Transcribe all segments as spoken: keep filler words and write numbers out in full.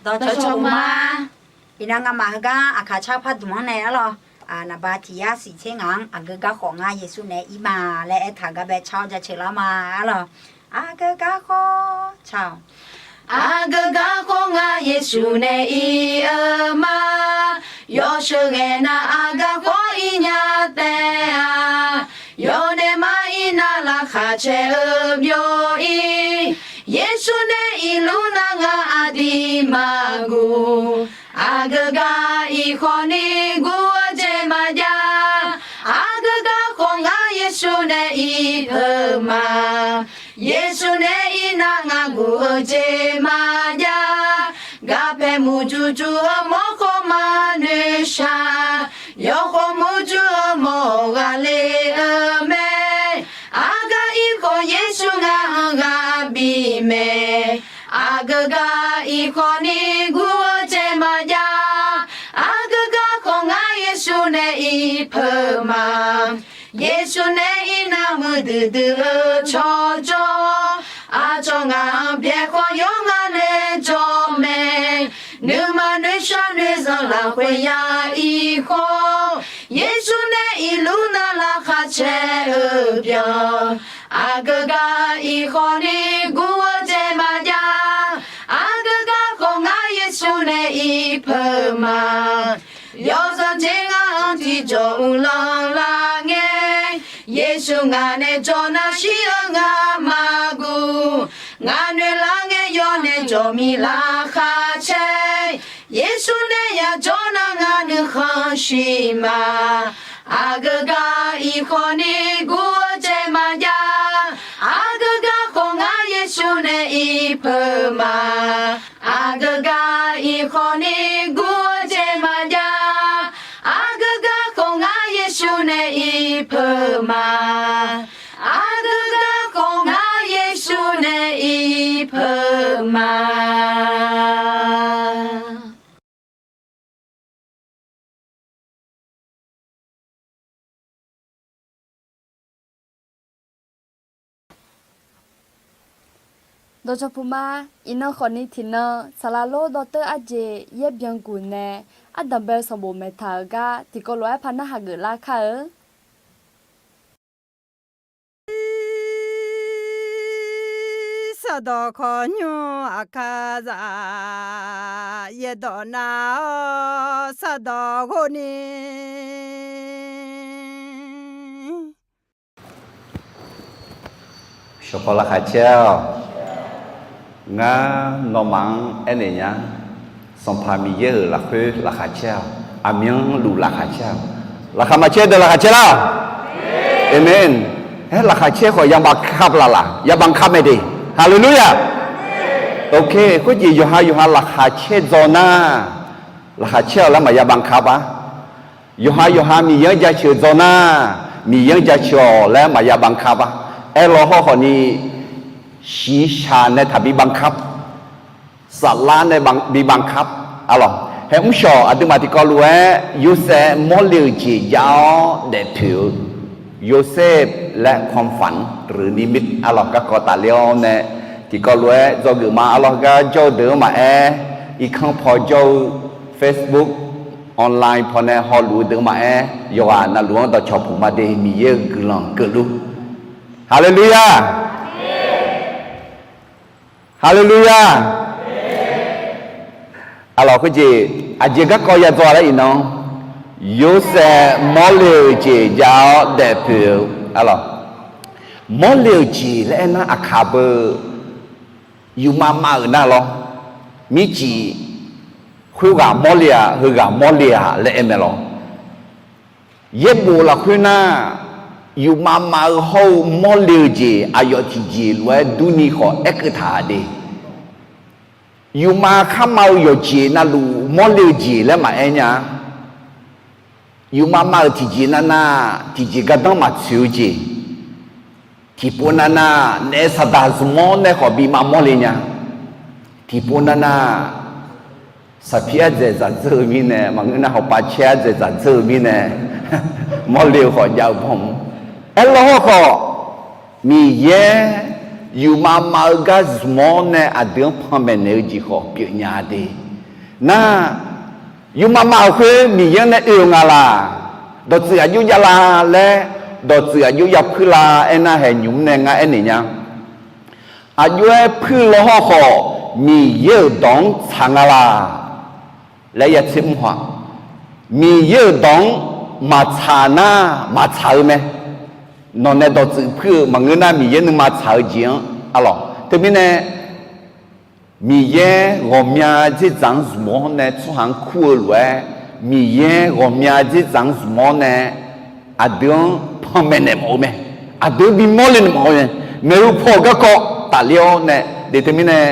Dawqcawq puma. Iqnan ngamaf heugar Aqkaq car pardmq-anr nae arlawr, naqba tiq yar siq tser ngaq-anr aqgeu garkhawf ngar Yeqsur nae ir ma laer aertaq gar bae car-awr jaceuq lar ma arlawr. Aqgeu garkhawf car-awq. Aqgeu garkhawf ngar Yeqsur nae ir-eu ma. Yawsheuq ghae nar aqgeu garkhawf ir nya taef-a. Yawdaef mar ir nar laqkhaq caer-eu byov ir. Yeqsur nae irluf nar ngar aqdui maqguv. Aqgeu gar ir khawf ni guv-eu jeq maqjav. Aqgeu garkhawf ngar Yeqsur nae ir peuq ma. Yeqsur nae ir nar ngar guv-eu jeq maqjav. Garpae muqjuq juq-eu mawrkhawf maqnoeq shaq. Yawkhawf muqjuq-eu mawr ghaqler-eu mae. Aqgeu gar ir khawf Yeqsur ngar-anr ghaq bif mae. Aqgeu gar ir khawf ni guv-eu jeq maqjav. Aqgeu garkhawf ngar Yeqsur nae ir peuq ma. Yeqsur nae ir nar muiqdui dui-eu tsawrjawr. Aqcawq ngaq-anr byae khawf yawr ngar nae jawr mae. Nuima noeqshaq noeqzanq lafkhoer ya ir khawf. Yeqsur nae irluf nar laqkhaq caer-eu byan. Aqgeu gar ir khawf ni guv-eu jeq maqjav. Aqgeu garkhawf ngar Yeqsur nae ir peuq ma. Yawzanr jeq ngar-anr tiqjawq uvlanr lar ngae. Yeqsur ngaq nae jawr nar shir-eu ngar maqguv. Ngaq noeq lar ngae yawr nae jawr mir laqkhaq caer. Yeqsur nae yajawr nar ngar nuikhanr shir ma. Aqgeu gar ir khawf ni guv-eu jeq maqjav. Aqgeu garkhawf ngar Yeqsur nae ir peuq ma. Aqgeu gar ir khawf ni guv-eu jeq maqjav. Aqgeu garkhawf ngar Yeqsur nae ir peuq ma. Aqgeu garkhawf ngar Yeqsur nae ir peuq ma. Dawqcawq puma. Iqnan khawfni tiqnan saqlaq lor dawrteur arjeq yaer byan guq nae ardanq bae-eu sanqbof maeqtaq-euq gar tiqkawv lof-aer par narhaq geuflar kar-eu. Sardawq khawqnymr aqkar zaq yaerdawq nar-awr sardawq ghov ni. Shawqkawv laqkhaq caer-awq. Ngar nawmaf-anr aernaeq nya, Sanqpaq Miqyaer-euq lafkhoer laqkhaq caer-awq. Aqmyanluf laqkhaq caer-awq. Laqkhaq maqcaer deuq laqkhaq caer lar-awq. Aqmeq. Aer laqkhaq caer khawf ยังบังคับ laf, ยังบังคับ mae de. Haleluya. Oke, khoerjeq yawqha yawqha laqkhaq caer dzaw nar, laqkhaq caer-awq laer maqya บังคับ ar. Yawqha yawqha Miqyaer-anr jaceuq dzaw nar, Miqyaer-anr jaceuq-awq laer maqya บังคับ ar. Aerlaw hawrkhawf ni, shiqshaq nae taqbi บังคับ, saflar nae bi บังคับ arlawq. Hae mrshawq aqduimaf tiqkawv lof-aer Yorsaev mawrle-euq jeq jav-awr daefpoeq-eu, Yosef laer ความฝัน หรือนิมิต arlawq garkawv tafler-awr nae tiqkawv lof-aer dzawgeuf ma. Arlawq gar jawr-eu deuq-anr maqaer, irkanr paw jawr-eu, Facebook online paw nae hawluf-eu deuq-anr maqaer, yawqghaq navluf-anr dawqcawq puq ma de. Miqyaer-euq guiqlanq keuvluf. Haleluya. Haleluya. Arlawq khoerjeq aqjeq garkawv ya dzaw laer iqnan, Yorsaev mawrle-euq jeq jav-awr daefpoeq-eu, arlawq, mawrle-euq jeq laer aernar aqkaq beu yufmav mav-euq nar lawr, mircif khoerghaq mawrle-aq heughaq mawrle-aq laer aer mae lawr. Yaerbof lafkhoer nar, yufmav mav-eu hawr-eu mawrle-eu jeq aqyawf tiqjeq lof-aer durni khawf aerkeuv taq de. Yufmav kharmav-eu yawqjeq navluf mawrle-eu jeq laer maqaer nya-a. Yufmav mav-euq tiqjeq navnav tiqjeq gardanr maqtsoeq-eu jeq, tiqpov navnav naef saqdaq zmq-awr nae khawf bi mav mawrle nya. Tiqpov navnav saqpir ardzaeq dzaqdzeur-eu mirnae, maqngeur nar hawpav caer ardzaeq dzaqdzeur-eu mirnae, mawrle-eu khawf jav-eu bawm. Aerlaw hawrkhawf, Miqyaer yufmav mav-eu gar zmq-awr nae aqdui-anr panmaeq naeq-eu jeq khawf pyeuf nya de. Nar, yawmaf maf-euq khoer Miqyaer-anr nae oe-eu nga laq? Dawqtsuif aqjox jav la laer, dawqtsuif aqjox ya puir la aernar, haeq nymq-mr nae ngar aernaeq nya. Aqjox-aer puir law hawrkhawf, Miqyaer-euq dawq-anr tsaq nga laq? Laer ya tser mr haw-aq, Miqyaer-euq dawq-anr maqtsaq nar, maqtsaq-eu mae. Nawq nae dawqtsuif puir-eu maqngeur nar, Miqyaer nuima tsaq-eu jeq-anr arlawq. Teumirnae, Miqyaer ghawqmya dzerdzaq-anr zmq-awr nae tsawrhaq-anr kur-eu lof-aer, Miqyaer ghawqmya dzerdzaq-anr zmq-awr nae aqdui-anr panmaeq naeq mawf-eu mae. Aqdui-anr bimawr le naeq mawf-eu mae. Maeqhu paw-euq garkawv tafler-awr nae, de teumirnae,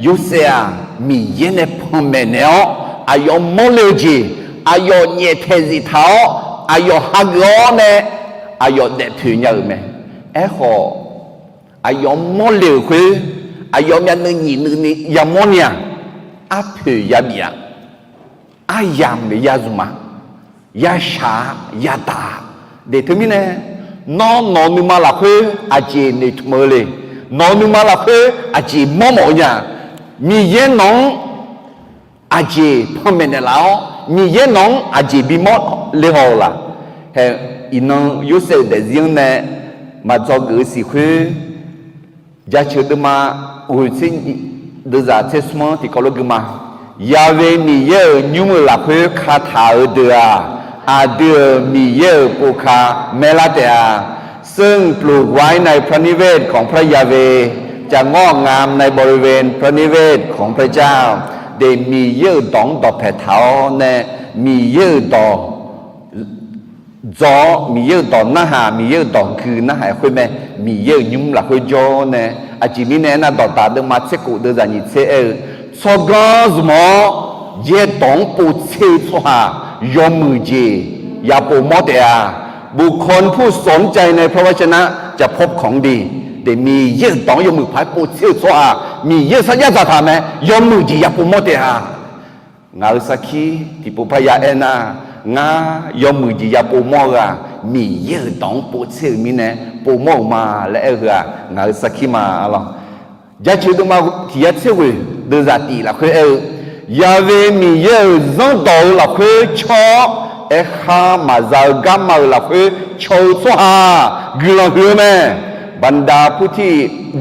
Yorsaev-aq, Miqyaer nae panmaeq naeq-awr, aqyawf mawrle-eu jeq, aqyawf nyaeftaeq zif taq-awr, aqyawf hageuf-awr nae, aqyawf daefpoeq nya-euq mae. Aerkhawf, aqyawf mawrle-euq khoer, aqyawf myavnuiv nyiq nuiv ni yamawr ni-aq, arpoeq yabif-a, aryamq ya zmq-a, yashaq-a, yadaq-a. De teumirnae, nawr nawq-eu nuima lafkhoer aqjeq noeqtmq-eu le? Nawq-eu nuima lafkhoer aqjeq mawrmawf-eu nya? Miqyaer nawq-anr aqjeq panmaeq naeqlaf-awr, Miqyaer nawq-anr aqjeq bimawr le haw-eu laq? Hae, iqnan Yorsaev-euq daefzir-anr nae maqdzawgeuf-eu siq khoer, Jaceuq deuvma ghoeq tser nyiq, deuvzaq tser smr-anr tiqkawv lof gui ma. Ya'we Miqyaer-euq nymr-euq lafkhoer kataq-eu deuq-aq, aqdui-euq Miqyaer-euq povka maerlar taef-a. ซึ่งปลูกไว้ในพระนิเวศของพระยาเวห์ จะงอกงามในบริเวณพระนิเวศของพระเจ้า De Miqyaer-euq dawq-anr dawqpaeq taq-awr nae, Miqyaer-euq dawq dzaw-awr, Miqyaer-euq dawq narhaq, Miqyaer-euq dawq gui narhaq-aer khoer mae. Miqyaer-euq nymr lafkhoer jawr-awr nae, aqjeq mirnae aernar, dawqdaq deuvma tser khof deuvzaq nyiq tser aer-eu, tsawrganr zmq-awr yaerdawq-anr povtser-eu tsawrhaq yawmuiq jeq yapovmawr taef-a. บุคคลผู้สนใจในพระวจนะจะพบของดี De Miqyaer-euq dawq-anr yawmuiq paq-aer povtser-eu tsawrhaq Miqyaer-euq sarjax dzaqtaq mae. Yawmuiq jeq yapovmawr taef-a. Ngaq-euq sarkir tiqpov parya aernar, ngar yawmuiq jeq yapovmawr-eu-aq, Miqyaer-euq dawq-anr povtser-euq mirnae povmawr-euq ma laer aer-eu heu-aq, ngaq-euq sarkir ma arlawq. Jaceuq deuvma tiq yar tser ghoeq deuvzaq tif lafkhoer aer-eu, Ya'we Miqyaer-euq zanrdawq-eu lafkhoer caw-awr, aerkhar maqza-eu garma-euq lafkhoer caw-eu tsawrhaq guiqlanq huiq-eu mae. บรรดาผู้ที่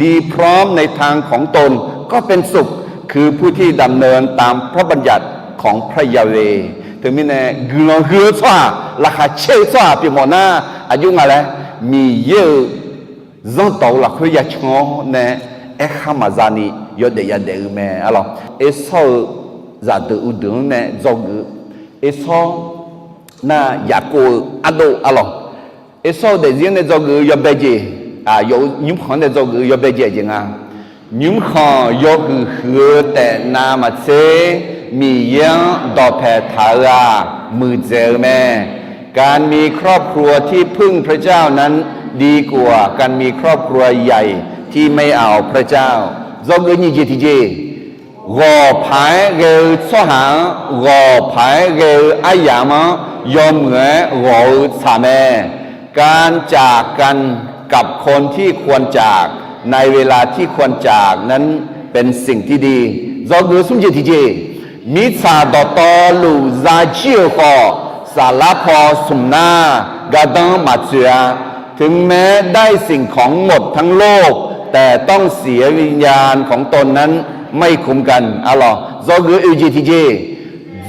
ดีพร้อมในทางของตนก็เป็นสุข คือผู้ที่ดำเนินตามพระบัญญัติของพระยาเวห์ Teumirnae guiqlanq huiq-eu tsawrhaq, laqkhaq caer-eu tsawrhaq pyeufmawf nar, aqjox nga laer, Miqyaer-euq zanrdawq-eu lafkhoer yacan-awr nae, aerkhar maqza ni yawdaef yadaef-eu mae arlawq. Ersawr-eu zaqdeuq uqdeuq-anr nae dzawgeuf-eu, Ersawr nar Yaqkov-eu ardov arlawq. Ersawr-eu daefzir-anr nae dzawgeuf-eu yawbae jeq, yawf-eu nymrkhanq-anr nae dzawgeuf-eu yawbae jeq aqjeq nga. Nymrkhanq yawhuiq huiq-eu taef navmaqtser, Miqyaer-anr dawqpaeq taq-eu-aq, muiqdzaeq-eu mae. การมีครอบครัวที่พึ่งพระเจ้านั้นดีกว่าการมีครอบครัวใหญ่ที่ไม่เอาพระเจ้า Dzawgeuf nyiq jeq tiqjeq, ghawq paq-aer ghae-eu tsawrhaq-anr, ghawq paq-aer ghae-eu aryamq-anr yawmuiq-aer ghawq-eu tsaq mae. การจากกันกับคนที่ควรจาก ในเวลาที่ควรจากนั้นเป็นสิ่งที่ดี Dzawgeuf smr jeq tiqjeq, mirtsaq dawqtawvluf zajir-euq khawf, saflar paw smq nar gardanr maqtsoeq-a. ถึงแม้ได้สิ่งของหมดทั้งโลก แต่ต้องเสียวิญญาณของตนนั้นไม่คุ้มกัน arlawq. Dzawgeuf oeq jeq tiqjeq,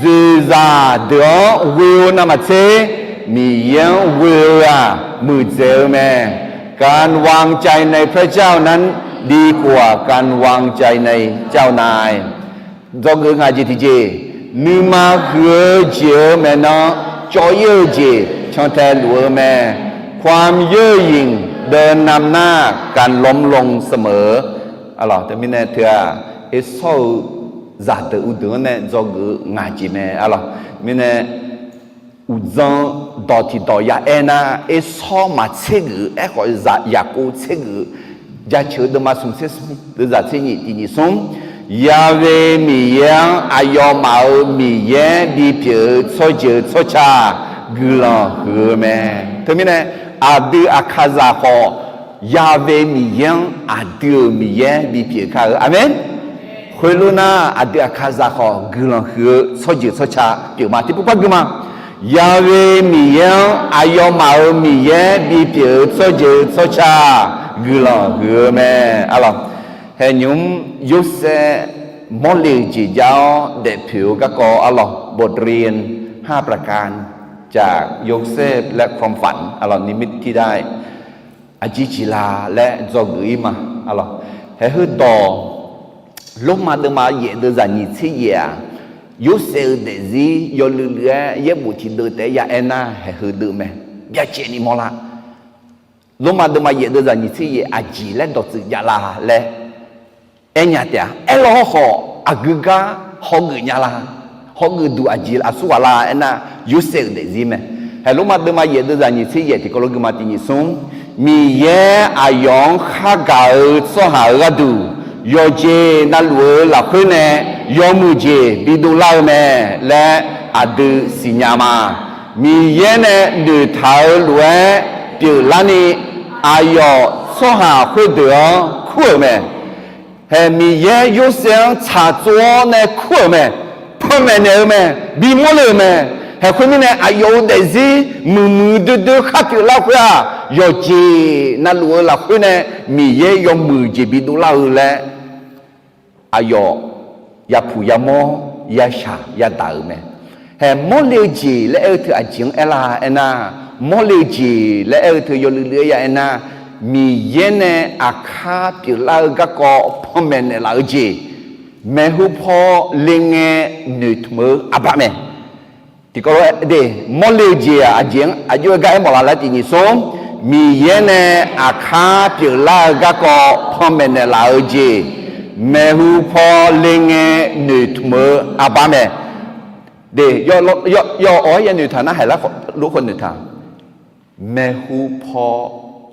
dzoeqzaq deuq-anr ghoe-eu navmaqtser, Miqyaer-anr ghoe-eu-aq, muiqdzaeq-eu mae. การวางใจในพระเจ้านั้นดีกว่าการวางใจในเจ้านาย Dzawgeuf ngaq jeq tiqjeq, nuima huiq-eu jeq-eu maeqnan cawv-ir-eu jeq cantae luf-eu mae. ความเย่อหยิ่งเดินนำหน้าการล้มลงเสมอ Teumirnae teu-aq, Ersawr-eu zaqdeuq uqdeuq-anr nae dzawgeuf-eu ngaq jeq mae arlawq. Mirnae uqdzan dawq tiqdawq ya aer nar, Ersawr maqtser geuf-eu aerkhawf, zaq Yaqkov tser geuf-eu. Jaceuq deuvma smq tser smr, deuvzaq tser nyiq tiq nyiq smr, Ya'we Miqyaer-anr aqyawfmaf-euq Miqyaer bipyeuf-eu tsawrjeuq tsawrca guiqlanq huiq-eu mae. Teumirnae, aqdui aqkaqzaq khawf, Ya'we Miqyaer-anr aqdui-euq Miqyaer bipyeuf kar-eu. Aqmeq. Khoerlof nar, aqdui aqkaqzaq khawf guiqlanq huiq-eu tsawrjeuq tsawrca pyeuf ma. Tiqpov par gui ma. Yaghae Miqyaer-anr aqyawfmaf-euq Miqyaer bipyeuf-eu tsawrjeuq tsawrca guiqlanq huiq-eu mae. Arlawq, haeqnymr Yorsaev mawrle-eu jeq jav-awr daefpoeq-eu garkawv arlawq, บทเรียน ห้าประการ จาก โยเซฟ และ ความฝัน arlawq, นิมิตที่ได้ aqjeq jeq la laer dzawgeuf-ir ma. Arlawq, haeq heudawq Lormav deuvma yaef deuvzaq nyiq tser yaef-aq, Yorsaev-euq daefzir yawluiv luiv-aer yaerbof tiqdeuv taef-aer ya aernar, haeq heudeuv mae. Byacaevni mawrlar. Lormav deuvma yaef deuvzaq nyiq tser yaef aqjeq laer dawqtsuif jav la laer aernya taef-a. Aerlawr hawrkhawf aqgeu gar hawgeuf nya la? Hawgeuf duq aqjeq aqsur ghaq la aernar, Yorsaev-euq daefzir mae. Haeq Lormav deuvma yaef deuvzaq nyiq tser yaef tiqkawv lof gui ma. Tiq nyiq smr, Miqyaer aqyawf-anr khargaq-eu tsawrhaq-euq gharduq yawqjeq navluf-eu lafkhoer nae yawmuiq jeq bidov lar-eu mae laer aqdui siqnya ma. Miqyaer nae noeqtaq-eu lof-aer pyeuflarni, aqyawf tsawrhaq khoerdeuq-anr kur-euq mae. Haeq Miqyaer Yorsaev-anr tsaqtsov-awr nae kur-euq mae. Panmaeq naeq-eu mae. Bimawr le-euq mae. Haeq khoermirnae, aqyawf-euq daefzir muiqmuiq doer doer khar pyeuflar khoer-aq, yawqjeq navluf-eu lafkhoer nae Miqyaer yawmuiq jeq bidov lar-eu laer aqyawf yapuq yamawr yashaq yadaq-euq mae. Haeq mawrle-eu jeq laer aer-eu teu aqjeq-anr aerlar aernar, mawrle-eu jeq laer aer-eu teu yawluiv luiv-aer ya aernar, Miqyaer nae aqkar pyeuflar-eu garkawv panmaeq naeqlaf-eu jeq, maeqhu paw le ngae noeqtmq-eu arbar mae. Tiqkawv lof-aer de, mawrle-eu jeq-aq aqjeq-anr aqjox-aer gar aermawf laf laer. Tiq nyiq smr, Miqyaer nae aqkar pyeuflar-eu garkawv panmaeq naeqlaf-eu jeq, maeqhu paw le ngae noeqtmq-eu arbar mae. De, yawf awq-aer ya noeqtaq nar, haeq lar lor khawf noeqtaq. Maeqhu paw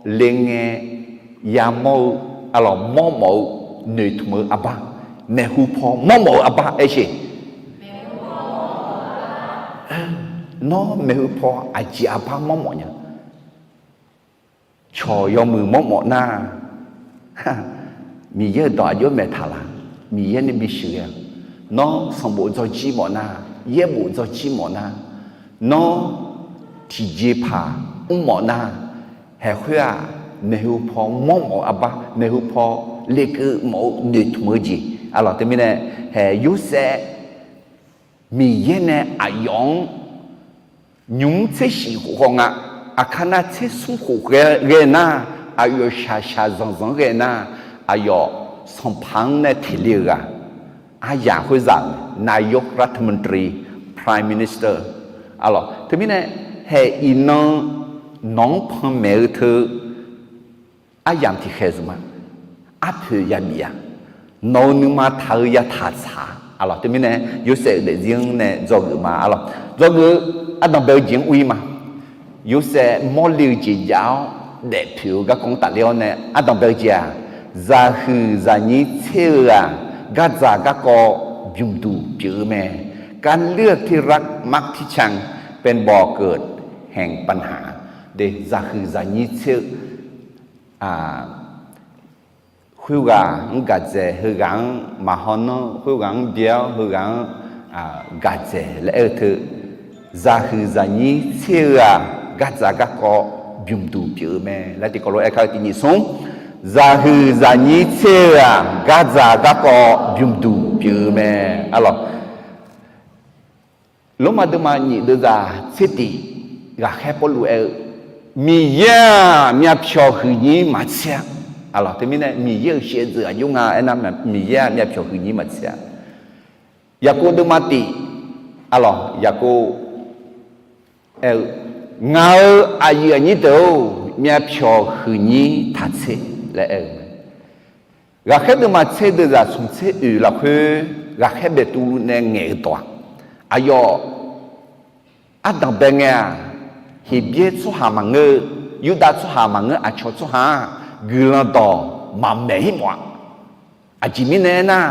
le ngae yamawr-eu, arlawq, mawrmawf-eu noeqtmq-eu arbar. Maeqhu paw mawrmawf-eu arbar aer sheq. Nawr maeqhu paw aqjeq arbar mawrmawf nya? Cawq yawmuiq mawrmawf nar, Miqyaer-euq dawq aqjox maeq taq la? Miqyaer nae bisheuq ghae-a. Nawr sanqbof dzawrjir mawf nar, yaerbof dzawrjir mawf nar, nawr tiqjeqpaq mrmawf nar, haeq khoer-aq, maeqhu paw mawrmawf-eu arbar, maeqhu paw lekeuv mawf-eu noeqtmq-eu jeq. Arlawq, teumirnae haeq Yorsaev Miqyaer nae aqyawf-anr nymq-mr tser shif khof khawf nga, aqkar nar tser smr khof ghae nar, aqyawf shaqshaq zanqzanq-anr ghae nar, aqyawf sanqpaq-anr nae teqle-eu ghaq, aryaq khoerzaq-euq นายกรัฐมนตรี Prime Minister. Arlawq, teumirnae haeq iqnan nawq-anr panmaeq-eu teu aryamq tiqkhaeq zmq ma. Arpoeq yabif-a. Nawq-euq nuima taq-eu yataq tsaq-a. Arlawq, teumirnae Yorsaev-euq daefzir-anr nae dzawgeuf ma. Arlawq, dzawgeuf-eu ardanqbae-eu jeq-anr ur-ir ma. Yorsaev mawrle-eu jeq jav-awr daefpoeq-eu garkawv-anr tafler-awr nae ardanqbae-eu jeq-aq, zaqhuiq zaqnyir tser-eu-aq, gardzaq garkawv bymqduq pyeuf-eu mae. การเลือกที่รักมักที่ชังเป็นบ่อเกิดแห่งปัญหา De, zaqhuiq zaqnyir tser-eu khoerghaq-anr gaqdzaeq, heughaq-anr maqhaw nanr, khoerghaq-anr byaer-awr heughaq-anr gaqdzaeq laer aer-eu teu, zaqhuiq zaqnyir tser-eu-aq, gardzaq garkawv bymqduq pyeuf-eu mae laer tiqkawv lof-aer kar-eu. Tiq nyiq smr, zaqhuiq zaqnyir tser-eu-aq, gardzaq garkawv bymqduq pyeuf-eu mae. Arlawq, Lormav deuvma nyiq deuvzaq tser tiq, ghaqkhaer Pawrluv aer-eu, Miqyaer-aq myavpyawq huiqnyir maqtser-a. Arlawq, teumirnae Miqyaer-euq shaevdzeuf aqjox nga aernar, Miqyaer-aq myavpyawq huiqnyir maqtser-a. Yaqkov deuvma tiq, arlawq, Yaqkov aer-eu, Ngaq-euq aqyuif aqnyir deuq-or, myavpyawq huiqnyir taqtser laer aer-eu mae. Ghaqkhaer deuvma tser deuvzaq smq tser oeq lafkhoer ghaqkhaer baetuv nae ngaeq-eu dawq-aq, aqyawf ardanqbae ngae-aq, Heqbyaer tsawrhaq maqngeur-eu, Yurdav tsawrhaq maqngeur, aqcawq tsawrhaq-aq, guiqlanq dawq maqmaeq-ir mawf-a. Aqjeq mirnae aernar,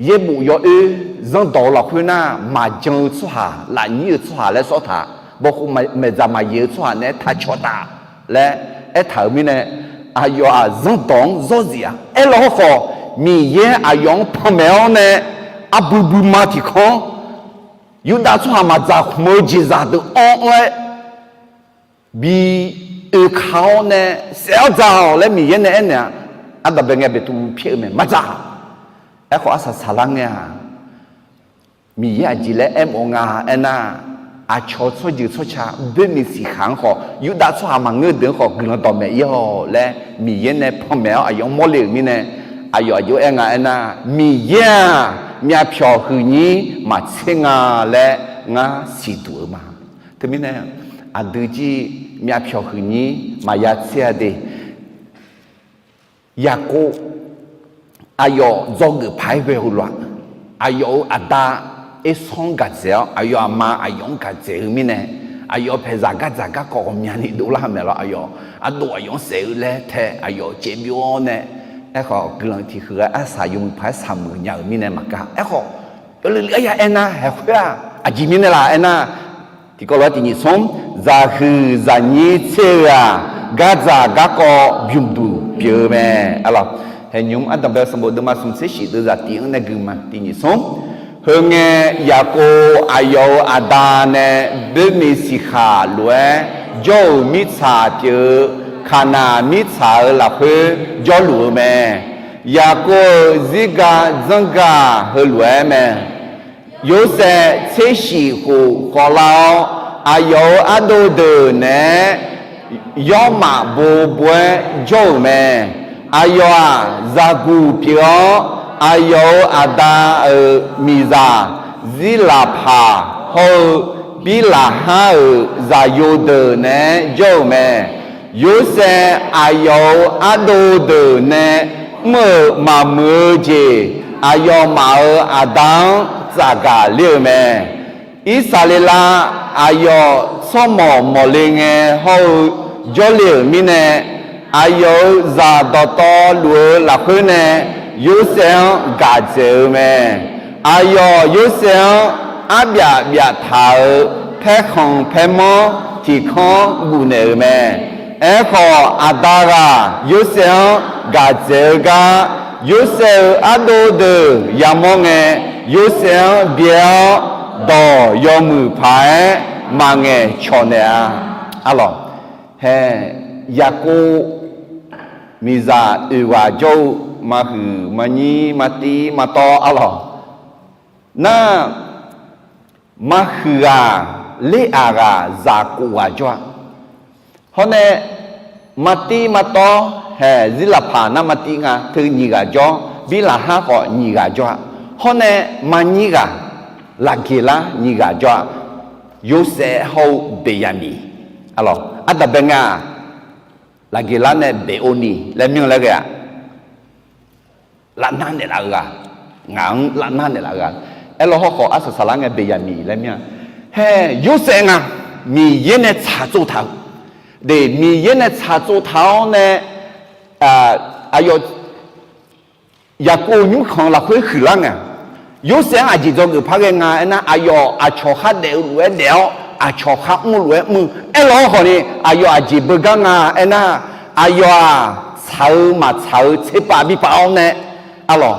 yaerbof yawoer zanrdawq-eu lafkhoer nar, maqjan-eu tsawrhaq, lafnyir-eu tsawrhaq laer sawr taq, bawkhov maeqdzaq maqyaeq-eu tsawrhaq naeq-aer taq cawq taf laer aertaq-euq mirnae, aqyawf-aq zanrdawq-anr zawr zif-a. Aerlaw hawrkhawf, Miqyaer aqyawf-anr panmaeq-awr nae arbui buima tiqkanr, Yurdav tsawrhaq maqdzaq khmq-eu jeqzaq deuq anr-aer bi oeka-awr nae saef-awr dzaq-awq laer Miqyaer nae aernaeq-a. Ardanqbae ngae beqtuvluv pyaer-eu mae, maqdzaq. Aerkhawf arsaq saqlar ngae-aq, Miqyaer aqjeq laer aermawf nga aernar, aqcawq tsawrjeuq tsawrca boermiq siqkhaq-anr khawf, Yurdav tsawrhaq maqngeur deuq-anr khawf guiqlanq dawqmaeq ir-awq laer Miqyaer nae panmaeq-awr aqyawf-anr mawrle-euq mirnae, aqyawf aqjox-aer nga aernar, Miqyaer-aq, myavpyawq huiqnyir maqtser nga laer ngar siqduq-eu ma. Teumirnae, aqdui jir myavpyawq huiqnyir maqya tser-a de. Yaqkov aqyawf dzawgeuf paq-aer ghae-eu lof-aq, aqyawf-euq aqda Ersanr gaqdzaeq-awr, aqyawf aqma aqyawf-anr gaqdzaeq-eu mirnae, aqyawf paeqzaq gardzaq garkawv ghawqmyani dovlar-eu mae lawr. Aqyawf ardov aqyawf-anr saef-eu laer tae aqyawf caevbyov-awr nae, aerkhawf guiqlanq tiq huiq ghae arsaq yawmuiq paq-aer saqmuiq nya-euq mirnae maqgar. Aerkhawf, yawluiv luiv aryaq aernar haeqkhoer-aq aqjeq mirnae laf aernar, tiqkawv lof-aer tiq nyiq smr, zaqhuiq zaqnyir tser-eu-aq, gardzaq garkawv bymqduq pyeuf-eu mae. Aqlawq, haeqnymr ardanqbae sanqbof deuvma smq tser shif deuvzaq tiq-anr nae gui ma. Tiq nyiq smr, heungae Yaqkov aqyawf-euq aqda nae boermiq siqkhaq lof-aer jawr-euq mirtsaq pyeuf-eu Kaqnaq mirtsaq-euq lafkhoer jawrluf-eu mae. Yaqkov-euq zirga dzanrgaq heulof-aer mae. Yorsaev tser shif khof khawvlar-awr, aqyawf-euq ardov deuq naeq-aer yawrmaf bo bo-aer jawr-euq mae. Aqyawf-aq, zaqguq pyeuf-awr, aqyawf-euq aqda-euq miqzaq Zirlaqpaq hawr-eu Birlaqhar-euq zaqyo deuq naeq-aer jawr-euq mae. Yorsaev aqyawf-euq ardov deuq nae mr-euq maqmuiq-eu jeq, aqyawfmaf-euq aqda-anr tsafgaq ler-eu mae. Irsaqleqlav aqyawf tsawrmawq mawqle ngae hawr-eu jawrle-euq mirnae, aqyawf-euq zaq dawqtawvluf-eu lafkhoer nae Yorsaev-anr gaq dzaeq-eu mae. Aqyawf Yorsaev-anr arbyaf byaf taq-euq paerkhanq paermanr tiq kanr guvnaeq-euq mae. Aerkhawf, aqda ghaq Yorsaev-anr gaq dzaeq-eu gar, Yorsaev-euq ardov deuq yamawr ngae, Yorsaev-anr byae-awr, dawq yawmuiq paq-aer maqngaeq cawq naeq-a. Arlawq, hae, Yaqkov miqzaq oeq ghaq jawr-eu, maqhuiq maqnyir maqtiv maqtawv arlawq. Nar, maqhuiq ghaq, ler-aq ghaq, zaq kof ghaq jawr-a. Hawr nae, maqtiv maqtawv hae, Zirlaqpaq nar maqtiv nga teu nyiq ghaq jawr, Birlaqhar khawf nyiq ghaq jawr-a. Hawr nae, maqnyir ghaq, Laqgeqlar nyiq ghaq jawr-a. Yorsaev hawr-eu Beqyaqmiq. Arlawq, ardanqbae nga-aq, Laqgeqlar nae Beqovniq laer myanr laer ghae-aq, lavnar naeqlaf-eu ghaq, ngaq-anr lavnar naeqlaf-eu ghaq. Aerlawr hawrkhawf arsaq saqlar ngae Beqyaqmiq laer myanr-a. Hae, Yorsaev nga, Miqyaer nae tsaqtsov taq-eu, de, Miqyaer nae tsaqtsov taq-awr nae, aqyawf Yaqkov nymrkhanq lafkhoer huiqlar ngae, Yorsaev-anr aqjeq dzawgeuf par ghae nga aernar, aqyawf aqcawq khar daef-eu lof-aer daef-awr, aqcawq khar mr-eu lof-aer mr-eu. Aerlawr hawrkhawf ni, aqyawf aqjeq beugar nga aernar, aqyawf-aq, tsaq-eu maqtsaq-eu tserpav bi pav-awr nae, arlawq,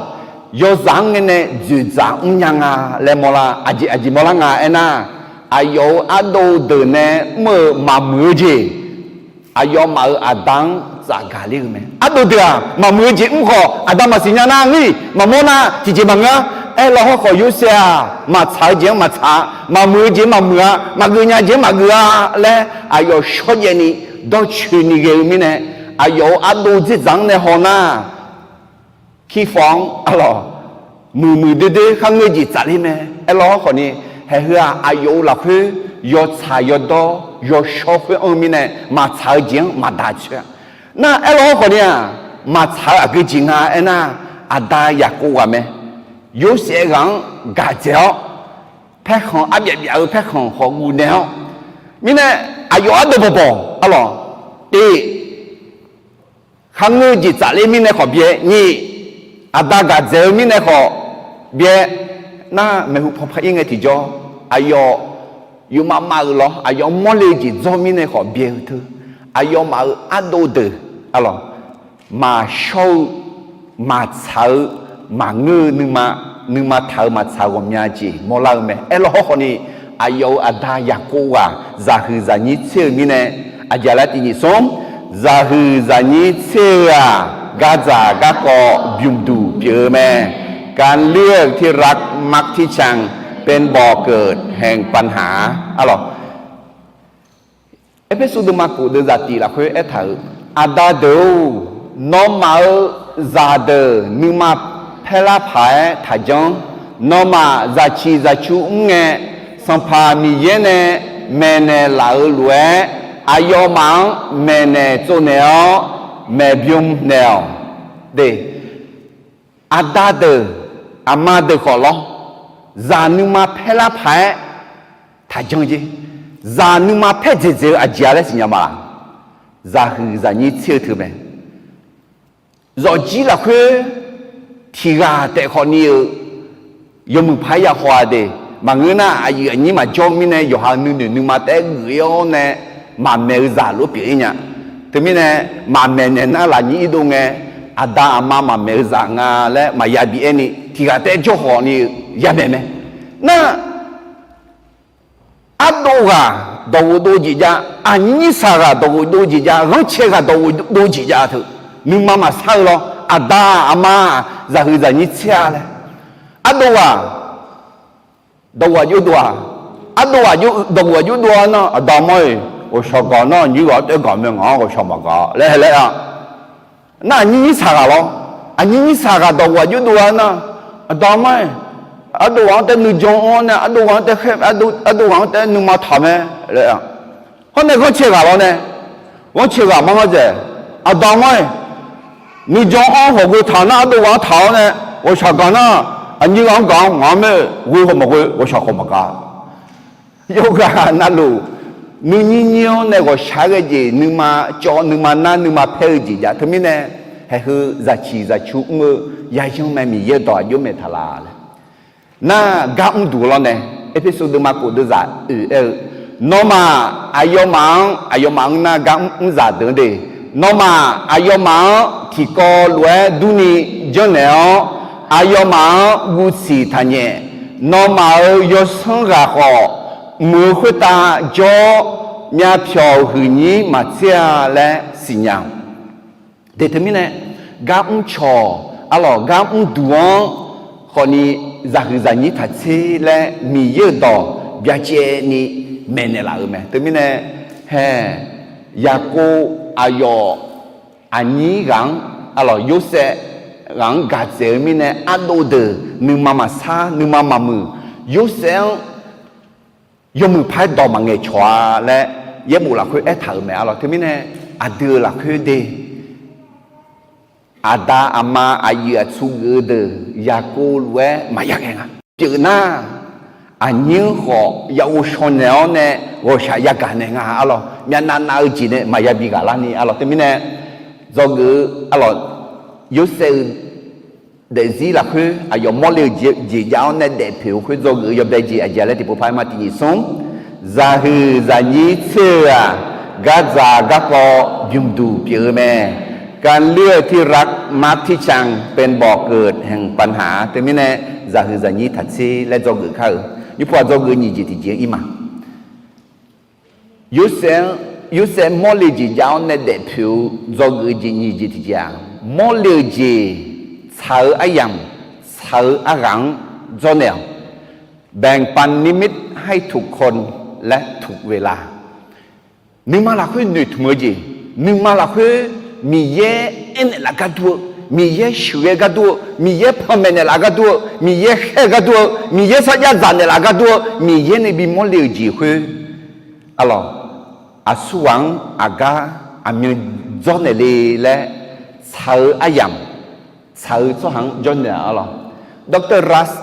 yawzaq-anr ngae nae dzoeqdzaq mrnya nga laer mawrlar, aqjeq aqjeq mawrlar nga aernar, aqyawf-euq ardov deuq nae mr-eu maqmuiq-eu jeq, aqyawfmaf-euq aqda-anr tsafgaq ler-eu mae. Ardov deuq-aq, maqmuiq-eu jeq mr khawf, aqda maqsiq nya nar, ngar maqmawr nar, tiqjeq maqngeur-a. Aerlawr hawrkhawf, Yorsaev-aq, maqtsaq-eu jeq-anr maqtsaq-a, maqmuiq-eu jeq-anr maqmuiq-a, maqgeuf nya jeq-anr maqgeuf-a laer, aqyawf shawrjaev ni dawrcoeni ghae-eu mirnae, aqyawf-euq ardov dzerdzaq-anr nae haw nar, Kirfawv-anr arlawq, muiqmuiq doerdoer kharngeur jeq tsafler mae. Aerlawr hawrkhawf ni, haeq heu-aq, aqyawf-euq lafkhoer yawtsaq yawdawr yawshawr khoer anr-eu mirnae, maqtsaq-eu jeq-anr maqdaq coer-a. Nar aerlawr hawrkhawf ni-aq, maqtsaq-eu aqgeu jeq nga aernar, aqda Yaqkov ghaq mae. Yorsaev ghaq-anr gaq dzaeq-awr, paerkhanq arbyaf byaf-eu paerkhanq khawf guvnaeq-awr, mirnae aqyawf ardov bawqbawq arlawq, tiq, kharngeur jeq tsafler mirnae khawf byae, nyiq, aqda gaq dzaeq-eu mirnae khawf byae, nar maeqhu paw par ir ngae tiqjawr, aqyawf yufmav mav-euq lawr, aqyawf mawrle jeq dzawr mirnae khawf byae-eu teu, aqyawfmaf-euq ardov deuq arlawq, maqshawr-eu maqtsaq-eu maqngeur-eu nuima, nuima taq-eu maqtsaq ghawqmya jeq mawrlar-eu mae. Aerlawr hawrkhawf ni, aqyawf-euq aqda Yaqkov ghaq zaqhuiq zaqnyir tser-eu mirnae, aqjeq laer tiq nyiq smr, zaqhuiq zaqnyir tser-eu-aq, gardzaq garkawv bymqduq pyeuf-eu mae. การเลือกที่รัก มักที่ชัง เป็นบ่อเกิดแห่งปัญหา Arlawq, Erpersu deuvma kof deuvzaq tiq lafkhoer aertaq-euq, Aqda deuq-or, nawmaf-euq zaqdeuq nuima paerlar paq-aer taqjanr. Nawmaf zaqciq zaqcu mr ngae, Sanqpaq Miqyaer nae maeqnaeq laf-euq lof-aer, aqyawfmaf-anr maeqnaeq tsovnaeq-awr, maeqbym naeq-awq. De, aqda deuq, aqma deuq khawf lawr, zaq nuima paerlar paq-aer taqjanr jer. Zaq nuima paer dzaeqdzaeq-eu aqjeq-a laer siqnya ma laq? Zaqhuiq zaqnyir tser-eu teu mae. Zawqjir lafkhoer tiq ghaq taef khawf ni-euq yawmuiq paq-aer ya haw-a de. Maqngeur nar, aqyuif aqnyir maqjawr mirnae, yawqha-euq nuinoeq nuima taef-aer geuf-ir-awr nae, maqmaeq-eu zaq lof pyeuf-ir nya. Teumirnae, maqmaeq naeq nar lafnyir irdov ngae, aqda aqma maqmaeq-eu zaq nga laer maqya bi aer ni, tiq ghaq taef-aer jawr khawf ni-eu yamaeq mae. Nar, ardov ghaq dawqghof dov jeq jav, aqnyir saq ghaq dawqghof dov jeq jav, ghanrcae ghaq dawqghof dov jeq jav teu, nuima maqsar-eu lawr, aqda aqma zaqhuiq zaqnyir tser-a laer. Ardov ghaq dawqghof aqjox dov-aq, ardov ghaq dawqghof aqjox dov-a nar, aqda aqma-iq ghawqshaq gaq nar, nyir ghaq-anr taef-aer gaq mae, ngaq-anr ghawqshaq maqgaq laer hae laer-a. Nar aqnyir nyir saq ghaq lawr, aqnyir nyir saq ghaq dawqghof aqjox dov-a nar, aqda aqma-iq ardov ghaq-anr taef-aer nuijan anr-awr nae, ardov ghaq-anr taef-aer khaer, ardov ghaq-anr taef-aer nuima taq mae laer-a. Hawr nae ghanrcae ghaq lawr nae, ghanrcae ghaq mar ngar dzaeq, aqda aqma-iq nuijan anr hawqghoe taq nar, ardov ghaq-anr taq-awr nae ghawqshaq gaq nar, aqnyir ghaq-anr gaq-anr ngaq-anr mae, ghoe khawf maqghoe, ghawqshaq khawf maqgaq. Yawqghaq navluf, nuinyir nyir-anr nae ghawqshaq-aer ghae jeq, nuima cawv, nuima nar, nuima paer-eu jeq jav. Teumirnae, haeq heu zaqciq zaqcu mr-eu yayanr mae, Miqyaer-euq dawq aqjox maeq taq laf laer. Nar gar mr duq lawr nae, Erpersu deuvma kof deuvzaq oeq aer-eu, nawmaf aqyawfmaf-anr, aqyawfmaf-anr nar gar mr zaq deuq-anr de, nawmaf aqyawfmaf-anr tiqkawv lof-aer durni janrnaeq-awr, aqyawfmaf-anr guvsiq taqnyaef. Nawmaf-euq yawsanr ghaq khawf, mq-euq khoertav jawr-awr, myavpyawq huiqnyir maqtser-a laer siqnya-awq. De teumirnae, gar mrcawq, arlawq, gar mrduq-anr khawfni, zaqhuiq zaqnyir taqtser laer Miqyaer-euq dawq byacaevni maeqnaeq laf-euq mae. Teumirnae, hae, Yaqkov aqyawf aqnyir ghaq-anr, arlawq, Yorsaev ghaq-anr gaq dzaeq-eu mirnae, ardov deuq nuima maqsar, nuima maqmuiq, Yorsaev-anr yawmuiq paq-aer dawq maqngaeq cawq-a laer, yaerbof lafkhoer aertaq-euq mae, arlawq. Teumirnae, aqdui-euq lafkhoer de, aqda aqma aqyuif aqtsu geuf-eu deuq Yaqkov lof-aer maqya ghae nga. Pyeuf nar, aqnyir-anr khawf ya ghovshaw naeq-awr nae ghawqshaq yagaq naeq nga, arlawq. Myavnav nav-eu jeq nae maqya bi ghaq larni, arlawq. Teumirnae, dzawgeuf-eu, arlawq, Yorsaev-euq daefzir lafkhoer aqyawf mawrle-euq jeq jav-awr nae daefpoeq-eu khoer dzawgeuf-eu yawbae jeq aqjeq laer tiqpov paq-aer ma tiq nyiq smr. Zaqhuiq zaqnyir tser-eu-aq, gardzaq garkawv bymqduq pyeuf-eu mae. การเลือกที่รัก มักที่ชัง เป็นบ่อเกิดแห่งปัญหา Teumirnae, zaqhuiq zaqnyir taqtser laer dzawgeuf kar-eu, nymrpov-aq dzawgeuf nyiq jeq tiqjeq-anr ir ma. Yorsaev-anr, Yorsaev mawrle-eu jeq jav-awr nae daefpoeq-eu dzawgeuf-eu jeq nyiq jeq tiqjeq-aq, mawrle-eu jeq, tsaq-eu aryamq, tsaq-eu arghaq-anr dzawrnaeq-awq. แบ่งปันนิมิตให้ทุกคนและทุกเวลา Nuima lafkhoer noeqtmq-eu jeq, nuima lafkhoer Miqyaer aernaeq laf gharduq-eu, Miqyaer sheuqghae gharduq-eu, Miqyaer panmaeq naeqlaf gharduq-eu, Miqyaer khaer-eu gharduq-eu, Miqyaer sarjax dzaq naeqlaf gharduq-eu, Miqyaer nae bimawr le-euq jeq khoer, arlawq, aqsurghaq-anr aqgar aqmyan dzawrnaeq le laer, tsaq-eu aryamq, tsaq-eu tsawrhaq-anr jawrnaeq-a, arlawq. Doctor Russ,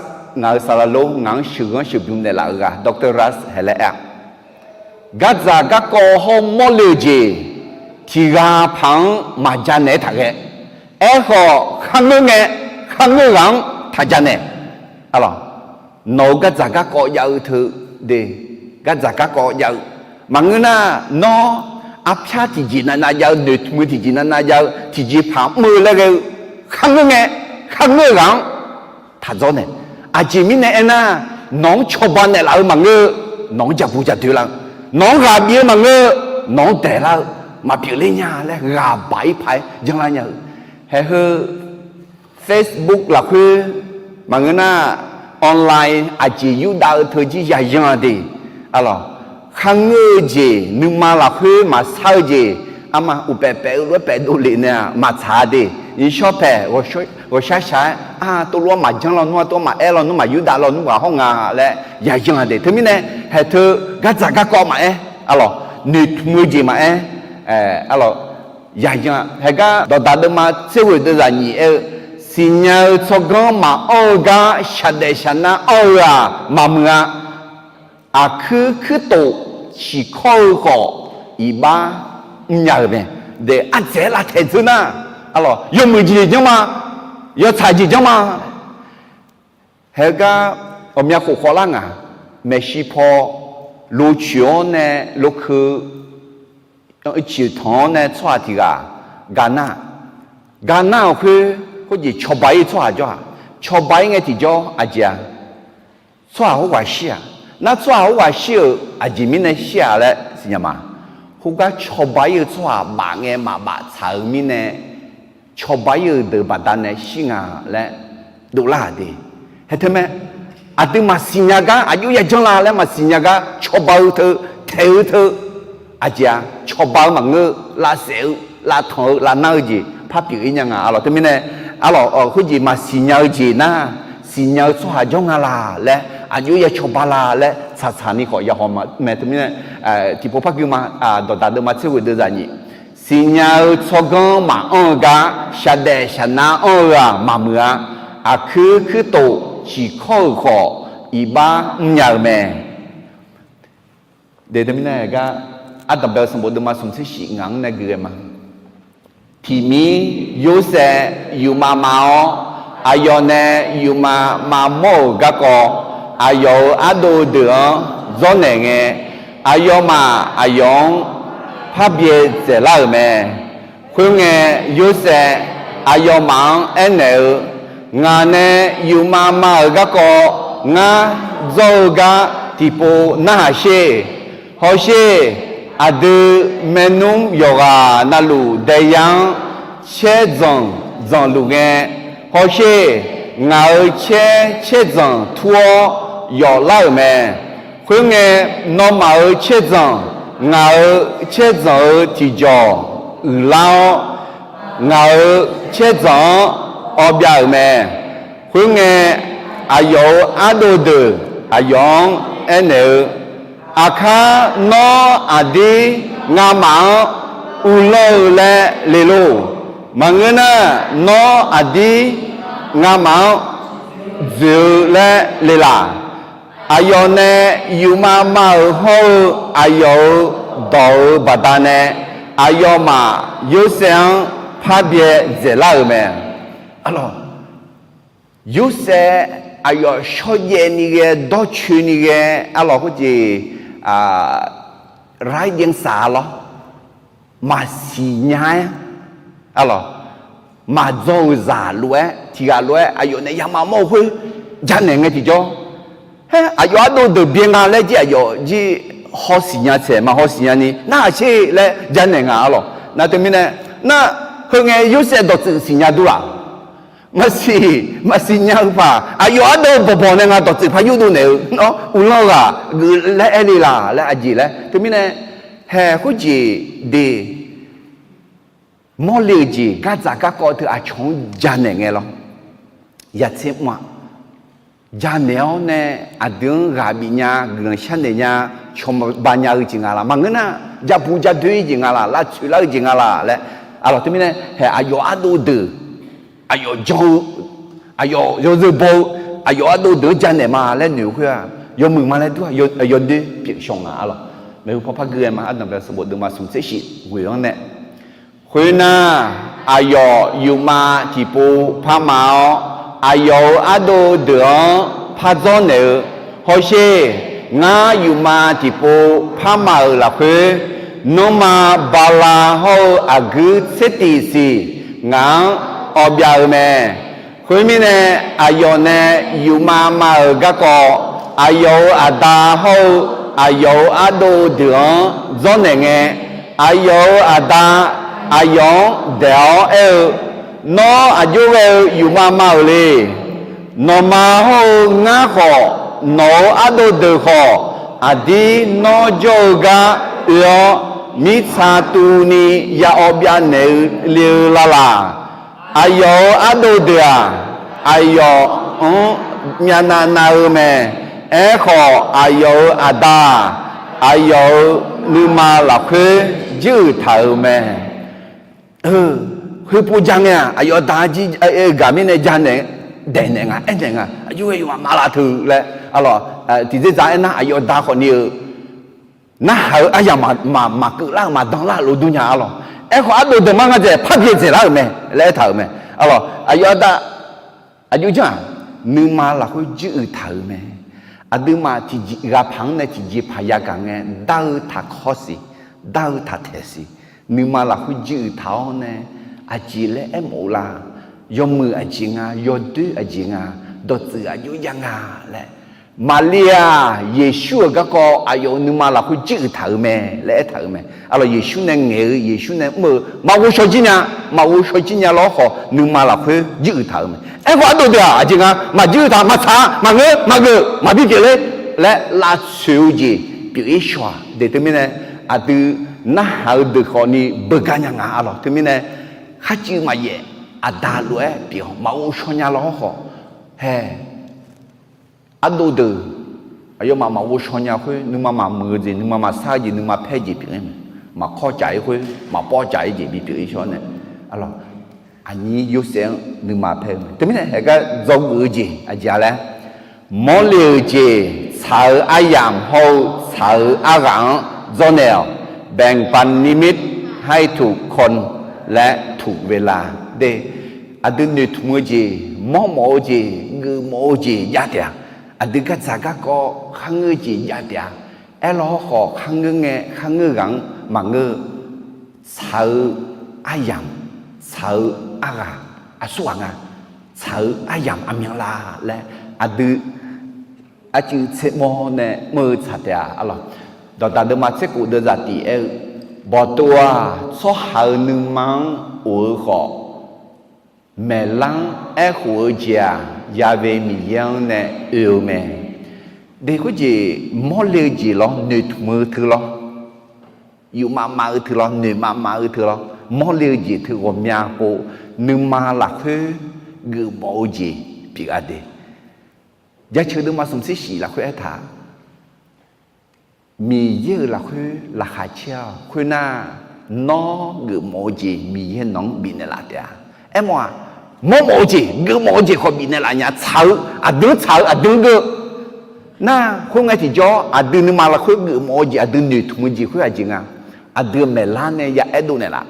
ngaq-euq saqlaq lor, ngaq-anr sheuqghanr sheuqbymr naeqlaf-eu ghaq Doctor Russ haeq laer aer-a, gardzaq garkawv hawr-eu mawrle-eu jeq tiq ghaq paq-anr maqja naeq-aer taq ghae. Aerkhawf, kharngeur ngae, kharngeur ghaq-anr taq ja naeq. Arlawq, nawq-euq gardzaq garkawv jav-eu teu de, gardzaq garkawv jav-eu. Maqngeur nar, nawr arpyar tiqjeq navnav jav-eu, noeqtmq-eu tiqjeq navnav jav-eu, tiqjeqpaq mr-eu laer ghae-eu Kharngeur ngae, kharngeur-eu ghaq-anr taq dzawrnaeq. Aqjeq mirnae aernar, nawq-anr cawba naeqlaf-eu maqngeur-eu, nawq-anr jabu jadoe lar-eu, nawq-anr ghaq bif-eu maqngeur-eu, nawq-anr daeqlar-eu maqpyeuf ler nya laer ghaq baq-ir paq-aer janlar nya-eu. Haeq heu Facebook lafkhoer maqngeur nar, online aqjeq yurdav-eu teu jir yayan-a de. Arlawq, kharngeur-eu jeq, nuima lafkhoer maqsar-eu jeq, arma uqpaef paef-eu lof-aer paef dovlef nae-aq maqtsaq-a de. Nymrshawr paeq ghawqshar shaq-aer, a, tov lof-aer maqjanr lawnmr-a, tov maqaer lawnmr, maqyurdav lawnmr ghaq hawr nga laer yayan-a de. Teumirnae haeq teu gardzaq garkawv maqaer, arlawq, noeqtmq-eu jeq maqaer, arlawq, yayan-a. Haeq gar dawqdaq deuvma tser ghoeq deuvzaq nyiq aer-eu, siqnya-eu tsawrganr maqanr-eu gar shaqdaef shaqnar anr-eu-aq maqmuiq-a. Aqkuir kuirtof ciqkawr-eu khawf, iqbax mrnya-euq mae. Daef ardzaeq-aer lavtaeq dzeur nar, arlawq, yawmuiq jeq janr ma, yawtsaq jeq janr ma. Haeq gar ghawqmya khof khawvlar ngaq, maeqshi paw, locoeq-anr nae lokeu coeqtanq-anr nae tsawrhaq tiq ghaq ga nar, ga nar-euq khoer khoerjeq cawba-ir-eu tsawrhaq jawr-aq, cawba-ir ngae tiqjawr aqjeq-a, tsawrhaq khoerghaq shir-aq. Nar tsawrhaq khoerghaq shir-euq aqjeq mirnae shir-aq laer siqnya ma. Khoergar cawba-ir-eu tsawrhaq baf ngae maqbaf tsaq-euq mirnae, cawba-ir-eu deuq baqdanae shir nga laer dovlar-aq de. Haeq teu mae, aqdui maqsiq nya gar aqjox yajanr la laer maqsiq nya gar cawba-eu teu, taeq-eu teu, aqjeq-a, cawba-eu maqngeur-eu, lavsaef-eu, lavtanq-eu, lavnar-eu jeq par pyeuf-ir nya nga. Arlawq, teumirnae, arlawq, khoerjeq maqsiq nya-eu jeq nar, siqnya-eu tsawrhaq jawr nga laq laer aqjox ya cawba la laer tsaqtsaq ni khawf yahaw mae. Teumirnae tiqpov par gui ma, dawqdaq deuvma tser ghoeq deuvzaq nyiq, siqnya-eu tsawrganr maqanr-eu gar shaqdaef shaqnar anr-eu-aq maqmuiq-a. Aqkuir kuirtof ciqkawr-euq khawf, iqbax mrnya-eu mae. Teumirnae gar, ardanq bae-eu sanqbof deuvma smq tser shif ngaq-anr nae gui ghae ma. Tiqmir Yorsaev yufmav mav-awr, aqyawf nae yufmav mavmawr-euq garkawv, aqyawf-euq ardov deuq-anr dzawrnaeq ngae, aqyawfmaf aqyawf-anr par byaerdzaeq lar-euq mae. Khoerngae, Yorsaev aqyawfmaf-anr aernaeq-eu, Ngaq nae yufmav mav-euq garkawv ngar dzawr-eu gar tiqpov narhaq sher. Hawsher, aqdui maernmr yawqghaq navluf daeyar-anr caer dzanq dzanqluf ngae, hawsher, ngaq-euq caer caer dzanq tur-awr yawf lar-euq mae. Khoerngae, nawmaf-euq caer dzanq ngaq-euq caer dzanq-euq tiqjawq uiqlar-awr, ngaq-euq caer dzanq-anr awbyav-euq mae. Khoerngae, aqyawf-euq ardov deuq aqyawf-anr aernaeq-eu, Aqkar nawr aqdir ngamaf-anr uvlanr-eu laer le lor. Maqngeur nar, nawr aqdir ngamaf-anr dzoeq-eu laer le laq. Aqyawf nae yufmav mav-euq hawr-eu aqyawf-euq dawq-euq baqdanae, aqyawfmaf Yorsaev-anr par byaerdzaeq lar-euq mae. Arlawq, Yorsaev aqyawf shawrjaev ni ghae, dawrcoeni ghae, arlawq khoerjeq, raiq jaev saq-a lawr, maqsiq nya-aer, arlawq, maqdzawr-euq zaq lof-aer, tiq ghaq lof-aer aqyawf nae yamaf mawr-eu khoer janaeq ngae tiqjawr, haer, aqyawf ardov deuq byae nga laer jir aqyawf jir hawsiq nya tsaeq, maqhawsiq nyani narhaq sher laer janaeq nga, arlawq. Nar teumirnae, nar, heungae Yorsaev dawqtsuif siqnya dur laq? Maqsiq, maqsiq nya-eu paq, aqyawf ardov bawqbawq nae nga dawqtsuif par yurdov naeq-eu, nawr uvlanr-eu ghaq geuf laer aer le laq laer aqjeq laer. Teumirnae, haeq khoerjeq de, mawrle-euq jeq gardzaq garkawv teu aqcawq-anr janaeq ngae lawr. Yatser mr-a, janaeq-awr nae aqdui-anr ghaq bif nya, guiqlanq sharnaeq nya, cawba nya-eu jeq nga laq? Maqngeur nar, jabu jadoe-ir jeq nga laq? Lavtsoeq lar-eu jeq nga laq laer, arlawq, teumirnae haeq aqyawf ardov deuq, aqyawf jan-eu, aqyawf yawzeu baw-eu, aqyawf ardov deuq-anr janaeq ma laer noeq-eu khoer-aq, yawmuiq ma laer dur-a, yawdoer pyeuf shawq nga, arlawq. Maeqhu paw par gui-aer ma, ardanq bae-eu sanqbof deuvma smq tser shif ghoeq-anr nae, Khoernar, aqyawf yufmav tiqpov parma-awr, aqyawf-euq ardov deuq-anr par dzawrnaeq-eu, hawsher, ngar yufmav tiqpov parma-euq lafkhoer, nanrma bala hawr-eu aqguir tser tiq siq ngaq-anr awv byav-eu mae. Khoermirnae, aqyawf nae yufmav mav-euq garkawv, aqyawf-euq aqda hawr-eu aqyawf-euq ardov deuq-anr dzawrnaeq ngae, aqyawf-euq aqda aqyawf-anr daeq-awr aer-eu, Nawr aqjox ghae-eu yufmav mav-euq le. Nawqma hawr-eu ngar khawf, nawq-euq ardov deuq khawf, aqdir nawr jawr-eu gar oe-awr, mirtsa tuvni ya awv byav naeq-eu le-eu lalaq. Aqyawf-euq ardov deuq-aq, aqyawf-anr myavnav nav-eu mae. Aerkhawf, aqyawf-euq aqda-aq, aqyawf-euq nuima lafkhoer jir uiq taq-euq mae. Khoerpov ja ngae-aq, aqyawf aqda jir-eu gaq mirnae ja naeq, daeq naeq nga, aer naeq nga, aqjox ghae yawqha maqlav teu laer, arlawq, tiqdzer dzaq aernar, aqyawf aqda khawfni-eu narhaq-eu aryamq maqkeuv lar-eu maqdan lar-eu lof dur nya, arlawq. Aerkhawf, ardov deuq mar ngar dzaeq par byaerdzaeq lar-euq mae laer aertaq-euq mae, arlawq. Aqyawf aqda aqjox janr-aq, nuima lafkhoer jir uiq taq-euq mae. Aqduimaf tiqjeq ghaq paq-anr nae tiqjeqpaq yagaq ngae, dar-eu taqkawr siq, dar-eu taqtaeq siq, nuima lafkhoer jir uiq taq-awr nae, aqjeq laer aermawf-eu la? Yawmuiq aqjeq nga, yawdoer aqjeq nga, dawqtsuif aqjox ya nga laer, Maqlir-aq, Yeqsur-euq garkawv aqyawf-euq nuima lafkhoer jir uiq taq-euq mae laer aertaq-euq mae. Arlawq, Yeqsur nae ngaeq-eu, Yeqsur nae mr-eu, maq ghovshaw jir nya, maq ghovshaw jir nya lawr khawf, nuima lafkhoer jir uiq taq-euq mae. Aerkhawf, ardov deuq-aq, aqjeq nga, maq jir uiq taq, maq tsaq, maq ngeur, maq geuf, maq bipyeuf ler laer lavtsoeq-eu jeq pyeuf-ir shaw-aq. Deuq teumirnae, aqdui narhaq-eu deuq khawfni beugar nya nga, arlawq. Teumirnae, kharcuiv maqyaef, aqda lof-aer pyeuf-awr maq ghovshaw nya lawr khawf, hae, ardov deuq aqyawfmaf maq ghovshaw nya khoer, nuima maqmuiq-eu jeq, nuima maqsar-eu jeq, nuima paer-eu jeq pyeuf-ir mae. Maqkawr caf-ir khoer, maqpawr caf-ir jeq bipyeuf-ir shaw nae, arlawq, aqnyir Yorsaev-anr nuima paer-eu mae. Teumirnae, haegar dzawgeuf-eu jeq aqjeq-a laer, mawrle-euq jeq, tsaq-eu aryamq hawr-eu tsaq-eu arghaq-anr dzawrnaeq-awq. แบ่งปันนิมิตให้ทุกคนและทุกเวลา de. Aqdui noeqtmq-eu jeq, mawrmawf-eu jeq, geufmawf-eu jeq jav taef-a. Aqdui gardzaq garkawv kharngeur-eu jeq jav taef-a. Aerlawr khawf, kharngeur ngae, kharngeur ghaq-anr maqngeur-eu, tsaq-eu aryamq, tsaq-eu arghaq aqsurghaq nga, tsaq-eu aryamq aqmyanlaf laer, aqdui arcuiv tsermawr nae mr-eu tsaq taef-a, arlawq. Dawqdaq deuvma tserkhof deuvzaq tiq aer-eu, Bawqtov-aq, tsawrhaq-euq nuima-anr of-eu khawf, maeqlar-anr aerkhof-eu jeq-aq, Ya've Miqyaer-anr nae oe-eu mae. De, khoerjeq mawrle-eu jeq lawr, noeqtmq-eu teu lawr, yufmav mav-eu teu lawr, noeqmav mav-eu teu lawr, mawrle-eu jeq teu ghawqmya pov, nuima lafkhoer geufmawf-eu jeq pyeuf-a de. Jaceuq deuvma smq tser shif lafkhoer aertaq, Miqyaer-euq lafkhoer laqkhaq caer-awq. Khoernar, nawr geufmawf-eu jeq Miqyaer nawq-anr bifnaeq laf taef-a. Aermawf-aq, mawrmawf-eu jeq, geufmawf-eu jeq khawf bifnaeq laf nya. Tsaq-eu aqdui-anr tsaq-eu aqdui-anr geur nar, khoerngae tiqjawr aqdui nuima lafkhoer geufmawf-eu jeq, aqdui noeqtmq-eu jeq khoer aqjeq nga. Aqdui maeqlar nae ya aerdov naeqlaf.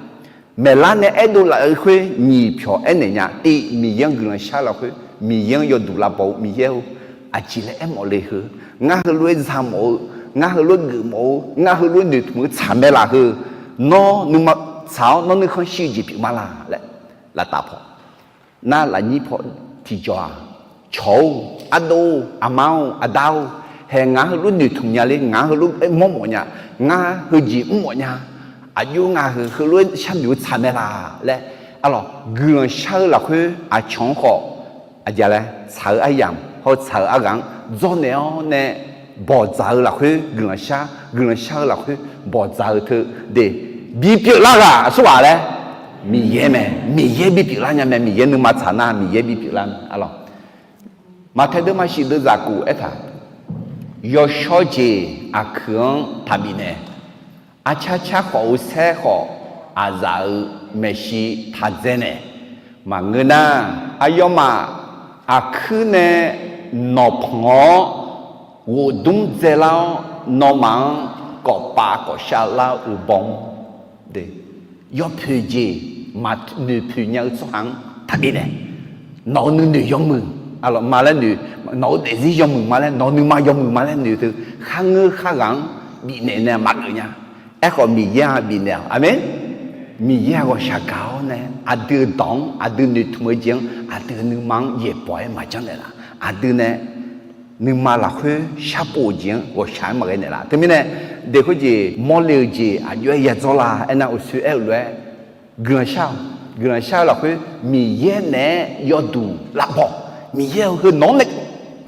Maeqlar nae aerdov laf-eu khoer nyiq pyawq aernaeq nya. Tiv, Miqyaer-anr guiqlanq shar lafkhoer, Miqyaer-anr yawduq lavbaw-eu, Miqyaer-or, aqjeq laer aermawf le heu, ngar heulof-aer zamawf-eu, ngar heulof-aer geufmawf-eu, ngar heulof-aer noeqtmq-eu tsaq mae laf heu, nawr nuima tsaq-awr nawr nuikhanr shir-eu jeq pyeuf ma laq laer, laftav paw nar, lafnyir paw tiqjawq-aq, cawq-or, ardov-or, aqma-or, aqda-or, hae, ngaq heulof noeqtmq nya ler, ngaq heulof-aer mawrmawf nya, ngar heujeq mrmawf nya, aqjox ngaq heu heulof-aer sharnoeq-eu tsaq mae laq laer, arlawq, guiqlanq shar-eu lafkhoer aqcawq-anr khawf, aqjeq laer tsaq-eu aryamq hawr-eu tsaq-eu arghaq-anr dzawrnaeq-awr nae, bawqdzaq-eu lafkhoer guiqlanq shar, guiqlanq shar-eu lafkhoer bawqdzaq-eu teu de, bipyeuf lar ghaq aqsurghaq laer, Miqyaer mae. Miqyaer bipyeuf lar nya mae. Miqyaer nuima tsaq nar Miqyaer bipyeuf lar mae, arlawq. Maqtaeq deuvma shif deuvzaq kof aertaq, yawshawr jeq aqkuiq-anr taqbif naeq, arcar car khawf-eu saer khawf, aqzaf-euq maeqshi taqdzae naeq. Maqngeur nar, aqyawfmaf aqkuir nae nawqpanq-awr ghofdmr dzaelar-awr, nawmaf-anr kawf pav kawf shav lar-eu uqbawr de. Yawpoeq jeq maqnoeq poeq nya-eu tsawrhaq-anr taqbif naeq. Nawq-euq nuinoeq yawmuiq, arlawq, ma laer noeq, nawq-euq daefzir yawmuiq ma laer, nawq-euq nuima yawmuiq ma laer noeq teu, kharngeur kharghaq-anr bifnaeq nae maqgeuf nya. Aerkhawf, Miqyaer-aq bifnaeq-awq. Aqmeq. Miqyaer-aq ghawqshaq gaq-awr nae Aqdui-euq dawq-anr, aqdui noeqtmq-eu jeq-anr, aqdui-euq nuima-anr yaeqbawq-aer maqjanr naeqlaf. Aqdui nae nuima lafkhoer sharpov-eu jeq-anr ghawqshaq-aer maqghae naeqlaf. Teumirnae, daeq khoerjeq mawrle-eu jeq aqjox-aer yadzawr la aernar, uqshoe aer-eu lof-aer, guiqlanq shar-awq. Guiqlanq shar-eu lafkhoer Miqyaer naeq-aer yawduq lavbaw, Miqyaer-eu heu nawq-anr nae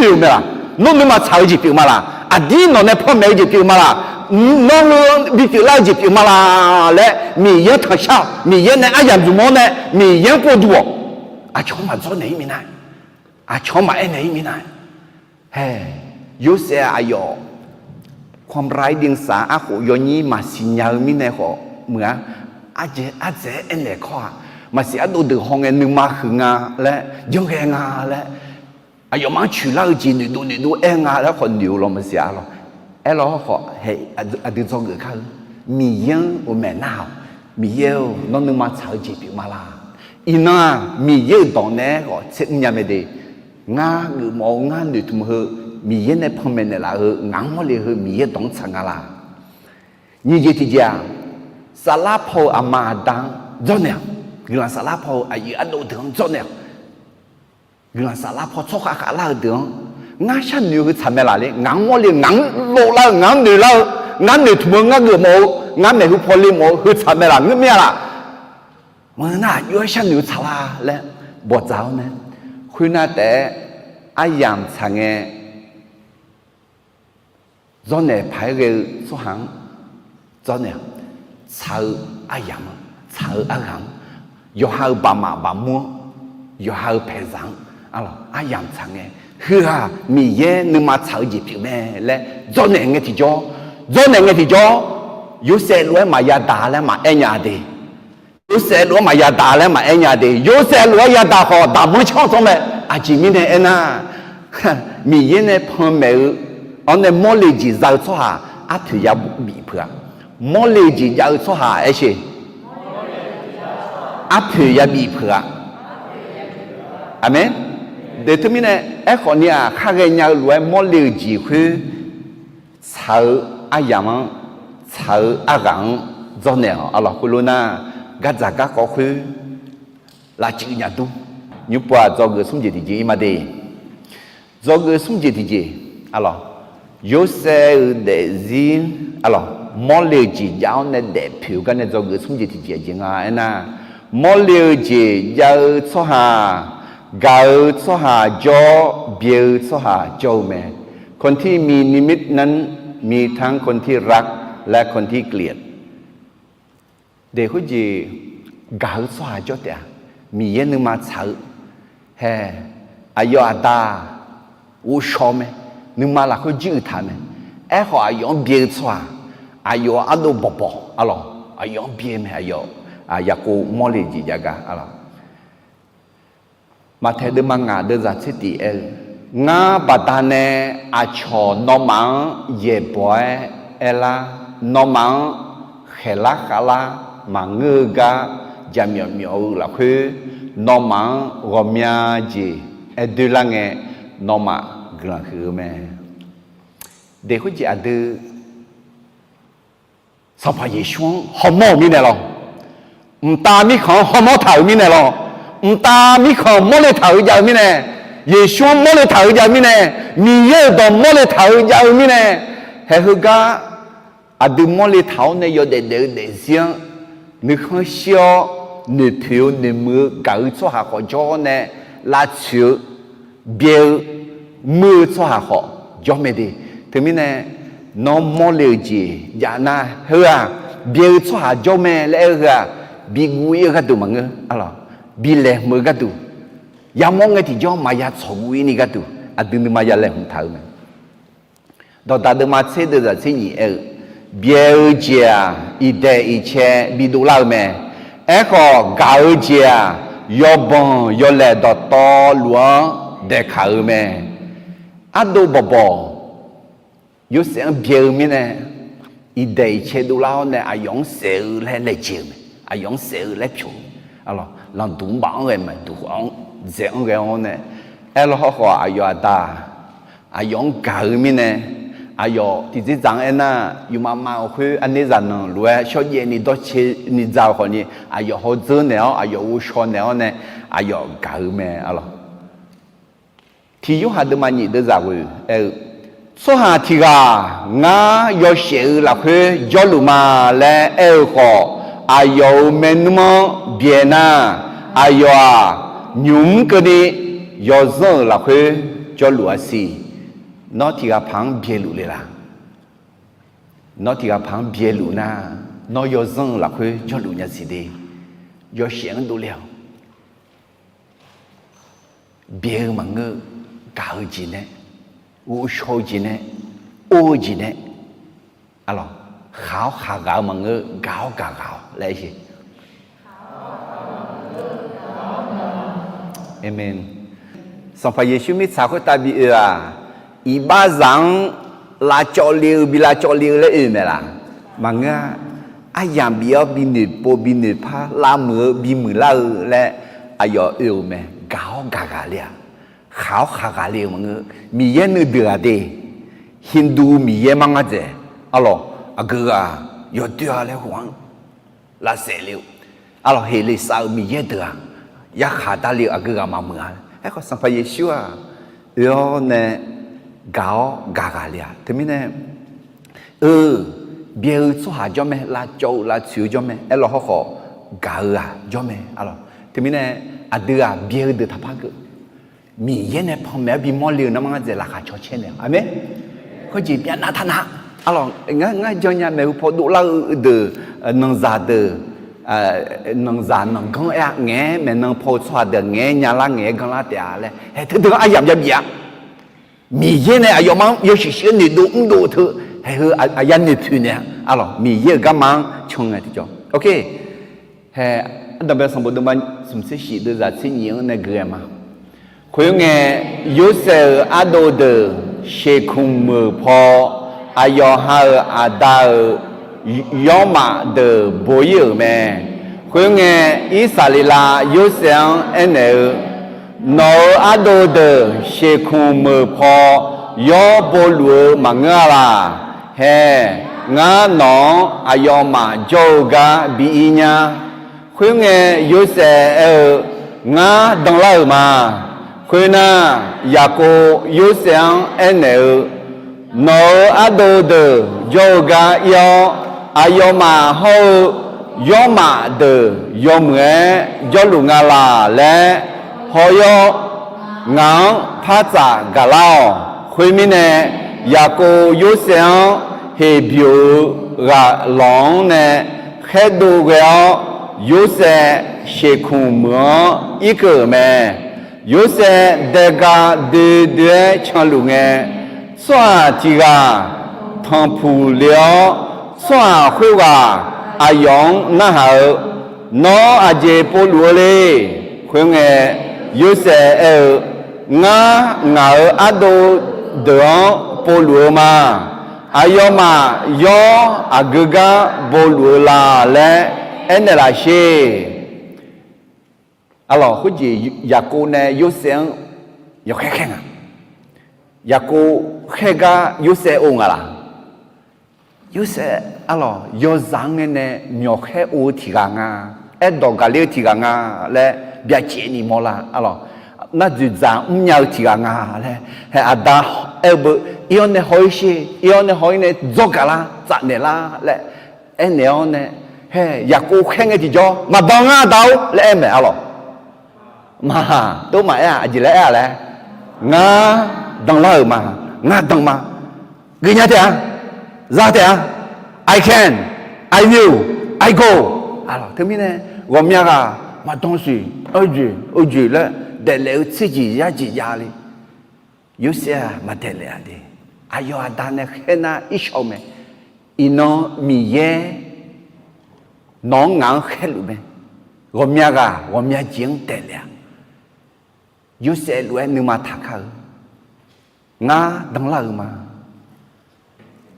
oe-euq mae laf? Nawr nuima tsaq-eu jeq pyeuf ma laf? Aqdir nawq nae panmaeq-eu jeq pyeuf ma laf? Nawr heu bipyeuf lar-eu jeq pyeuf ma laf laer Miqyaer-anr tanqshar-awq. Miqyaer nae aryamq zmq-awr nae Miqyaer-anr pov duq-awq. Aqcawq-anr maqdzawr naeq-ir minav, aqcawq-anr maqaer naeq-ir minav. Hae, Yorsaev aqyawf ความไร้เดียงสา arkhof yawnyir maqsiq nya-eu mirnae khawf meuq-ar. Ardzaeq-aer aernaeq kawr-aq, maqsiq ardov deuq haw ngae nuima huiq nga laer, janrghae nga laer, aqyawfmaf-anr coeqlar-eu jeq noeqdov noeqdov aer nga laer khawf noeq-eu lawq maqsiq-a lawq. Aerlawq khawf, aqdui dzawgeuf kar-eu, Miqyaer-anr ghawqmaeq nar-awq. Miqyaer-or, nawr nuima tsaq-eu jeq pyeuf ma laf? Iqnan-aq, Miqyaer-euq dawq naeq-aer khawf tser mr nya mae de. Ngar geufmawf-eu, ngar noeqtmq heu, Miqyaer nae panmaeq naeqlaf-eu, ngaq-anr mawrle heu Miqyaer dawq-anr tsaq nga laf? Nyiq jeq tiqjeq-aq, saflar paw-eu aqma aqda-anr dzawrnaeq-awq. Guiqlanq saflar paw-eu aqyuif ardov deuq-anr dzawrnaeq-awq. Guiqlanq saflar paw tsawrkhav khavlar-eu deuq-anr, ngar sharnoeq-eu heu tsaq mae laf le, ngaq-anr mawrle-eu, ngaq-anr loflar-eu, ngaq-anr noeqlar-eu, ngar noeqtmq-eu, ngar geufmawf-eu, ngar maeqhu paw le mawf-eu heu tsaq mae laf ngeur mir-a laf? Maqngeur nar aqjox-aer sharnoeq-eu tsaq la laer bawqdzaq-awr nae, khoernar taef-aer aryamq tsaq ngae, dzawrnaeq paq-aer ghae-eu tsawrhaq-anr dzawrnaeq-awq. Tsaq-eu aryamq-anr, tsaq-eu arghaq-anr, yawqha-euq baqmaf baqmur-anr, yawqha-euq paeqzaq-anr, arlawq, aryamq tsaq ngae, heu-aq Miqyaer nuima tsaq-eu jeq pyeuf mae laer dzawrnaeq ngae tiqjawr, dzawrnaeq ngae tiqjawr, Yorsaev lof-aer maqya daq laer maqaer nya-a de. Yorsaev lof-aer maqya daq laer maqaer nya-a de. Yorsaev lof-aer ya daq khawf, daqmanr canr-eu tawr mae. Aqjeq mirnae aernar, Miqyaer nae panmaeq-eu, awr nae mawrle jeq za-eu tsawrhaq arpoeq yabif peuq-a. Mawrle jeq jav-eu tsawrhaq aer sher, arpoeq yabif peuq-a. Aqmeq. Deuq teumirnae aerkhawf ni-aq, khar ghaenya-eu lof-aer mawrle-eu jeq khoer tsaq-eu aryamq-anr, tsaq-eu arghaq-anr dzawrnaeq-awq. Arlawq, khoerlof nar, gardzaq garkawv khoer lavcuiv nya dur. Nymrpov-aq, dzawgeuf smr jeq tiqjeq-ir ma de. Dzawgeuf smr jeq tiqjeq, arlawq, Yorsaev-euq daefzir, arlawq, mawrle-eu jeq jav-awr nae daefpoeq-eu gar nae dzawgeuf smr jeq tiqjeq aqjeq nga aernar, mawrle-eu jeq jav-eu tsawrhaq, gaq-eu tsawrhaq jawr, byae-eu tsawrhaq jawr-eu mae. คนที่มีนิมิตนั้น มีทั้งคนที่รัก และคนที่เกลียด. Daeq khoerjeq gaq-eu tsawrhaq jawr taef-a. Miqyaer nuima tsaq-eu, hae, aqyawf aqda ghovshaw mae, nuima lafkhoer jir uiq taq mae. Aerkhawf aqyawf-anr byae-eu tsawrhaq, aqyawf ardov bawqbawq, arlawq, aqyawf-anr byae mae. Aqyawf, Yaqkov mawrle jeq jav gar, arlawq, Maqtaeq deuvma ngaq deuvzaq tser tiq aer-eu, Ngar baqdanae aqcawq nawmaf-anr yaeqbawq-aer aerlar, nawmaf-anr khaeqlar khavlar maqngeur-eu gar jaqmyawf myawf-eu lafkhoer, nawmaf-anr ghawqmya jeq aer doerlar ngae, nawmaf guiqlanq huiq-eu mae. Daeq khoerjeq aqdui Sanqpaq Yeqsur-anr hawmawr-euq mirnae lawr. Mqtav Mirkhanq-anr hawmawr taq-euq mirnae lawr. Mqtav Mirkhanq mawrle taq-eu jav-eu mirnae, Yeqsur-anr mawrle taq-eu jav-eu mirnae, Miqyaer-euq dawq mawrle taq-eu jav-eu mirnae, haeq heugar aqdui mawrle taq-awr nae yawdaef daef-eu daefzir-anr nuikhanr shir-awr, noeqpoeq-eu noeqmuiq-eu gaq-eu tsawrhaq khawf jawr-awr nae, lavtsoeq-eu byae-eu muir-eu tsawrhaq khawf jawr mae de. Teumirnae, nawr mawrle-euq jeq jav nar heu-aq, byae-eu tsawrhaq jawr mae laer aer-eu heu-aq, biguv ir-eu gharduq maqngeur, arlawq, bilaeqhmq-eu gharduq, yamawr ngae tiqjawr maqya tsawqguv ir ni gharduq, aqdui nuima ya laeqhmq taq-eu mae. Dawqdaq deuvma tser deuvzaq tser nyiq aer-eu, Byae-eu jeq-aq, iqdaeq iqcae bidov lar-eu mae. Aerkhawf, gaq-eu jeq-aq, yawbanq yawlaeq dawqtawvluf-anr daeqkaq-eu mae. Ardov bawqbawq, Yorsaev-anr byae-eu mirnae, iqdaeq iqcae dovlar-awr nae aqyawf-anr saef-eu laer laejae-eu mae. Aqyawf-anr saef-eu laer pyawq-eu, lanqduq mrbaf-anr ghae mae, duq khawf-anr dzaeq-anr ghae-awr nae, aerlawr hawrkhawf aqyawf aqda aqyawf-anr gaq-eu mirnae, Aqyawf tiqdzerdzaq-anr aernar, yufmav mav-euq khoer aqnerzaq nanq lof-aer shawrjaev ni dawrcae ni dza-eu khawfni, aqyawf hawdzeur naeq-awr, aqyawf ghovshaw naeq-awr nae, aqyawf gaq-eu mae, arlawq. Tiq Yorhaq deuvma nyiq deuvzaq ghoe aer-eu, tsawrhaq tiq ghaq ngar yawshaef-eu lafkhoer jawrluf ma laer aer-eu khawf, aqyawf-euq maernmr-anr byaeq nar, aqyawf-aq, nymq mr keuvni yawzanr-euq lafkhoer jawrluf-a siq. Nawr tiq ghaq paq-anr byaeqluf le la? Nawr tiq ghaq paq-anr byaeqluf nar, nawr yawzanr-euq lafkhoer jawrluf nya siq de. Yawshaef-anr dovle-awq. Byaeq-eu maqngeur, gaq-eu jeq nae, ghovshaw-eu jeq nae, or-eu jeq nae, arlawq, khaq-awr khaq ghaq-eu maqngeur, gaq-awr gaq ghaq-awr laer aer-eu. Aqmeq. Sanqpaq Yeqsur mirtsaq khoertav bi oe-aq, iqbaxzaq-anr lavcawv le-eu bi lavcawv le-eu laer oe-eu mae laq? Maqngeur-a. Aryamq bif-awr bi noeqpov bi noeqpar, lavmuiq-eu bi muiqlar-eu laer aqyawf oe-euq mae. Gaq-awr gaq ghaq le-aq, khaq-awr khaq ghaq le-eu maqngeur. Miqyaer nuideuq-aq de, Hindu miqyaer mar ngar dzaeq, arlawq, aqgeu ghaq yawdoer-a laer khof-anr lavsaef le-eu, arlawq, heqleqsav-euq miqyaer deuq-aq, yarkhaq darle-eu aqgeu ghaq maqmuiq-a. Aerkhawf Sanqpaq Yeqsur-aq, oe-awr nae gaq-awr gaq ghaq le-aq. Teumirnae, eu, byaeq-eu tsawrhaq jawr mae, lavcawv-eu lavtsoeq-eu jawr mae, aerlawq hawrkhawf gaq-eu ghaq jawr mae, arlawq. Teumirnae, aqdui-aq byaeq-eu deuq taqpar geuv. Miqyaer nae panmaeq-awr bimawr le-eu nanrma ngar dzaeq laqkhaq caw caer naeq-a. Aqmeq. Khoerjeq byav nav taq nav. Arlawq, ngar, ngar jannya maeqhu paw dovlar-eu deuq, nanqzaq deuq, nanqzaq nanqganr aer-a, ngaeq-aer maeqnan paw-eu tsawrhaq deuq ngaeq-aer nyalar ngaeq-aer ganrlar taef-a laer haeq teudeuq-anr aryamq ya bif-a. Miqyaer nae aqyawfmaf-anr yawshuif shuif-aer noeqdov mrdov teu, haeq heu aqya noeqpoeq naeq-a. Arlawq, Miqyaer-euq garma-anr can ngae tiqjawr. Ok. Haeq, ardanqbae sanqbof deuvma smq tser shif deuvzaq tser nyif-anr nae gui-aer ma. Khoerngae, Yorsaev-euq ardov deuq shekmq muiq-euq paw, aqyawf ha-euq aqda-euq yawrmaf deuq bof-ir-euq mae. Khoerngae, Irsaqleqlav Yorsaev-anr aernaeq-eu, Nawq-euq ardov deuq shekmq muiq-euq paw yawr bovluf-eu maqngeur-a laq. Haeq, ngar nawq-anr aqyawfmaf jawr-eu gar bi ir nyar. Khoerngae, Yorsaev aer-eu, Ngar danlar-euq ma. Khoernar, Yaqkov Yorsaev-anr aernaeq-eu, Nawq-euq ardov deuq jawr-eu gar ir-awr, aqyawfmaf hawr-eu yawrmaf deuq yawmuiq-aer jawrluf nga laq laer haw-awr, ngaq-anr par tsaf gaqlar-awq. Khoermirnae, Yaqkov Yorsaev-anr Heqbyoq-euq ghaq lawq-anr nae khaerdov ghae-awr, Yorsaev shekmq muiq-anr irkeuv-euq mae. Yorsaev daega doe doe-aer canluf ngae, tsawrhaq tiq ghaq tanqpuq le-awr, tsawrhaq khoerghaq aqyawf-anr narhaq-eu, Nawr aqjeq povluf-eu le? Khoerngae, Yorsaev aer-eu, Ngar ngaq-euq ardov deuq-anr povluf-eu ma. Aqyawfmaf yawr aqgeu gar bovluf-eu la laer aernaeq laf sher. Arlawq, khoerjeq Yaqkov nae Yorsaev-anr yawkhaer khaer nga. Yaqkov khaer gar Yorsaev or nga laq? Yorsaev, arlawq, yawzaq-anr ngae nae myawqkhaer or-eu tiq ghaq nga, aerdawq gaqler-eu tiq ghaq nga laer byacaevni mawrlar. Arlawq, nar dzoeqdzaq mrnya-eu tiq ghaq nga laer, hae aqda aer-eu beu, ir-awr nae haw-ir sher, ir-awr nae haw-ir nae dzawrgaq lar, tsafnaeq lar laer aernaeq-awr nae, hae Yaqkov khaer ngae tiqjawr, Maqdan ngar aqda-or laer aer mae, arlawq. Maqhaq, tov maqaer-aq, aqjeq laer aer-a laer, Ngar danlar-euq ma, ngar dan ma. Geufnya taef-a, za taef-a, I can, I will, I go. Arlawq, teumirnae ghawqmya ghaq maqdan siq, oejoeq oejoeq laer daeflaef-eu tserjeq yarjeq javle. Yorsaev-aq maqdaeqlaef-a de. Aqyawf aqda nae khaernar irshawr mae. Iqnan Miqyaer nawq-anr ngaq-anr khaerluf mae. Ghawqmya ghaq ghawqmya jeq-anr daeqlaef-a. Yorsaev lof-aer nuima taqkar-eu, Ngar danlar-euq ma.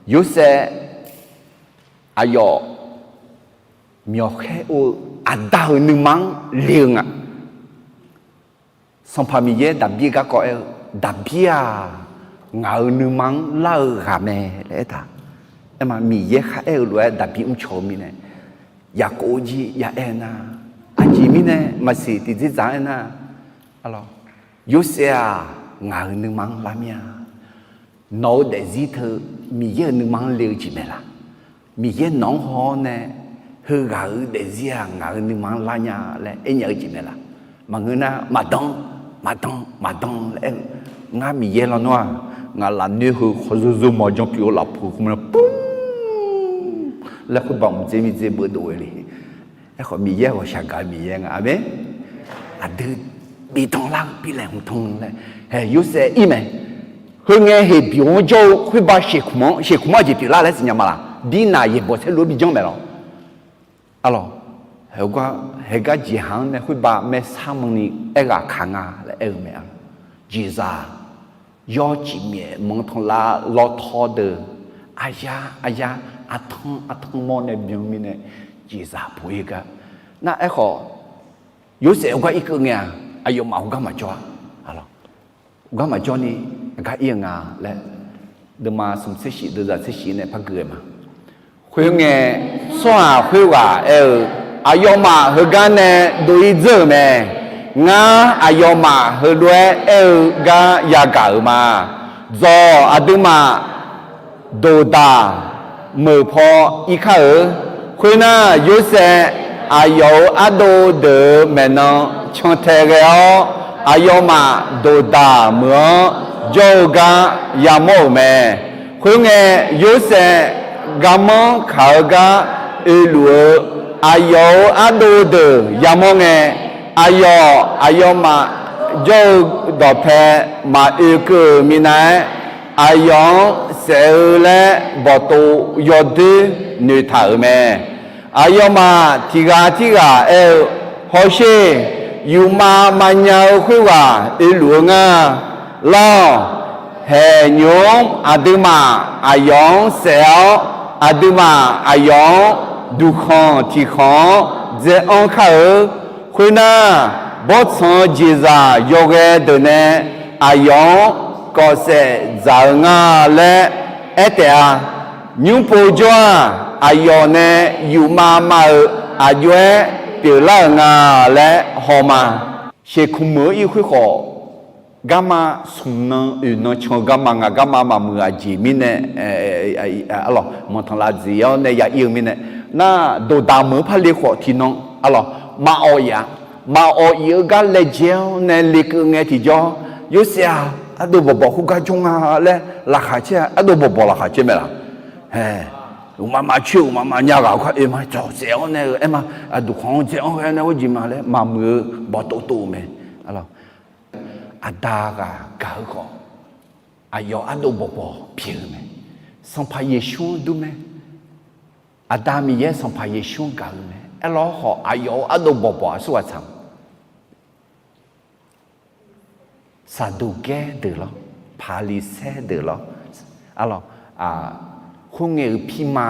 Yorsaev aqyawf myawqkhaer or-eu aqda-euq nuima-anr le-eu nga. Sanqpaq Miqyaer Daqbir garkawv aer-eu, Daqbir-aq, ngaq-euq nuima-anr lar-eu ghaq mae laer aertaq. Aerma Miqyaer kharaer-eu lof-aer Daqbir mrcaw-eu mirnae, Yaqkov jir ya aer nar, aqjeq mirnae maqsiq tiqdzerdzaq-aer nar, Yorsaev-aq, ngaq-euq nuima-anr lar mir-a. Nawq-eu daefzir teu Miqyaer-euq nuima-anr le-eu jeq mae laq? Miqyaer nawq-anr haw-awr nae, heughaq-euq daefzir-aq ngaq-euq nuima-anr lar nya laer aernya-eu jeq mae laq? Maqngeur nar, maqdan, maqdan, maqdan laer aer-eu. Ngar Miqyaer lawnmr-aq, ngaq lafnoer heu khawzeu zeu mawq janpyeuf-eu lafpuq khoermawr-anr pur laer khoerbav mqdzer miqdzer beuvdov-aer le. Aerkhawf Miqyaer ghawqshaq gaq-eu Miqyaer nga. Aqmeq. Aqdui bidan lar-eu bi laeqhmq tan laer, hae Yorsaev ir mae. Heu ngae heqbymq-anr jawr-eu khoerbav shekmq-anr, shekmq-anr aqjeq pyeuflar laer siqnya ma laq? Dirnaq yaeqbawq saerlu-anr bijanr mae lawr. Arlawq, haegar jeqhaq-anr nae khoerbav maersar manrni aerghaq kaq nga laer aer-eu mae. Jeqzaq yawciq myaef manq tanqlav lawtaw deuq, aryar aryar, artanr artanr mawr nae byan mirnae, jeqzaq puq-ir gar. Nar aerkhawf, Yorsaev heugar irkeuv ngae-aq, aqyawfmaf heugar maqjawr-a. Heugar maqjawr ni, aqgar ir-eu nga laer, deuvma smq tser shif deuvzaq tser shif nae par gui-aer ma. Khoerngae, tsawrhaq khoerghaq aer-eu, Aqyawfmaf heugar nae dov-ir dzeur-euq mae. Ngar aqyawfmaf heulof-aer aer-eu gar yagaq-euq ma. Dzawq aqduimaf doqdaq meuq paw ir kar-euq. Khoernar, Yorsaev aqyawf-euq ardov deuq-euq maeqnan cantae ghae-awr, aqyawfmaf doqdaq meuq-anr jawr-eu gar yamawr-euq mae. Khoerngae, Yorsaev garmanr kaq-eu gar oeluf-eu aqyawf-euq ardov deuq yamawr ngae, aqyawf aqyawfmaf jawr-eu dawqpae maqoe keuv-euq minav-aer, aqyawf-anr saef-eu laer bawqtov yawdoer noeqtaq-euq mae. Aqyawfmaf tiq ghaq tirghaq aer-eu, Hawsher, yufmav mavnya-eu khoerghaq oeluf-eu ngar. Lar-awq. Haeq nymq-mr aqduimaf aqyawf-anr saef-awr, aqduimaf aqyawf-anr duqkhanq tiqkhanq-anr dzae-anr kar-eu. Khoernar, bawrtsanq-eu jeqzaq yawghae deuq nae aqyawf-anr kawfsaef dzaq-eu nga laer aer taef-a. Nymr pov jawr-aq, aqyawf nae yufmav mav-euq aqjox-aer pyeuflar-euq nga laer haw ma. Shekmq meuq-anr ir khoerkhawf, garma smq nan oeq nan can-eu garma nga. Garma maqmuiq-eu aqjeq mirnae, arlawq, manqtanqlav dziq-awr nae ya ir-eu mirnae, nar, doqdaq meuq-anr par le khawf tiqnan, arlawq, maqawq iq-a. Maqawq iq-eu gar laejae-awr nae lekeuv ngae tiqjawr, Yorsaev-aq, ardov bawqbawq khoergar jawr nga laer laqkhaq caer-a. Ardov bawqbawq laqkhaq caer mae laq? Hae, uqmav mav coer uqmav mav nya ghaq-eu khar oe ma. Cawq saef-awr nae-eu aer ma. Duqkhanq-anr dzae-anr ghae nae hawr jeq ma laer maqmuiq-eu bawqtov tov-eu mae. Aqda ghaq gaq-eu khawf, aqyawf ardov bawqbawq pyeuf-eu mae. Sanqpaq Yeqsur-anr dur mae. Aqda Miqyaer Sanqpaq Yeqsur-anr gaq-eu mae. Aerlawr khawf, aqyawf-euq ardov bawqbawq aqsur ghaq tsaq-a. Saqduqgaer deuq lawr, Paqliqsaer deuq lawr, arlawq, khoerngae-euq pirma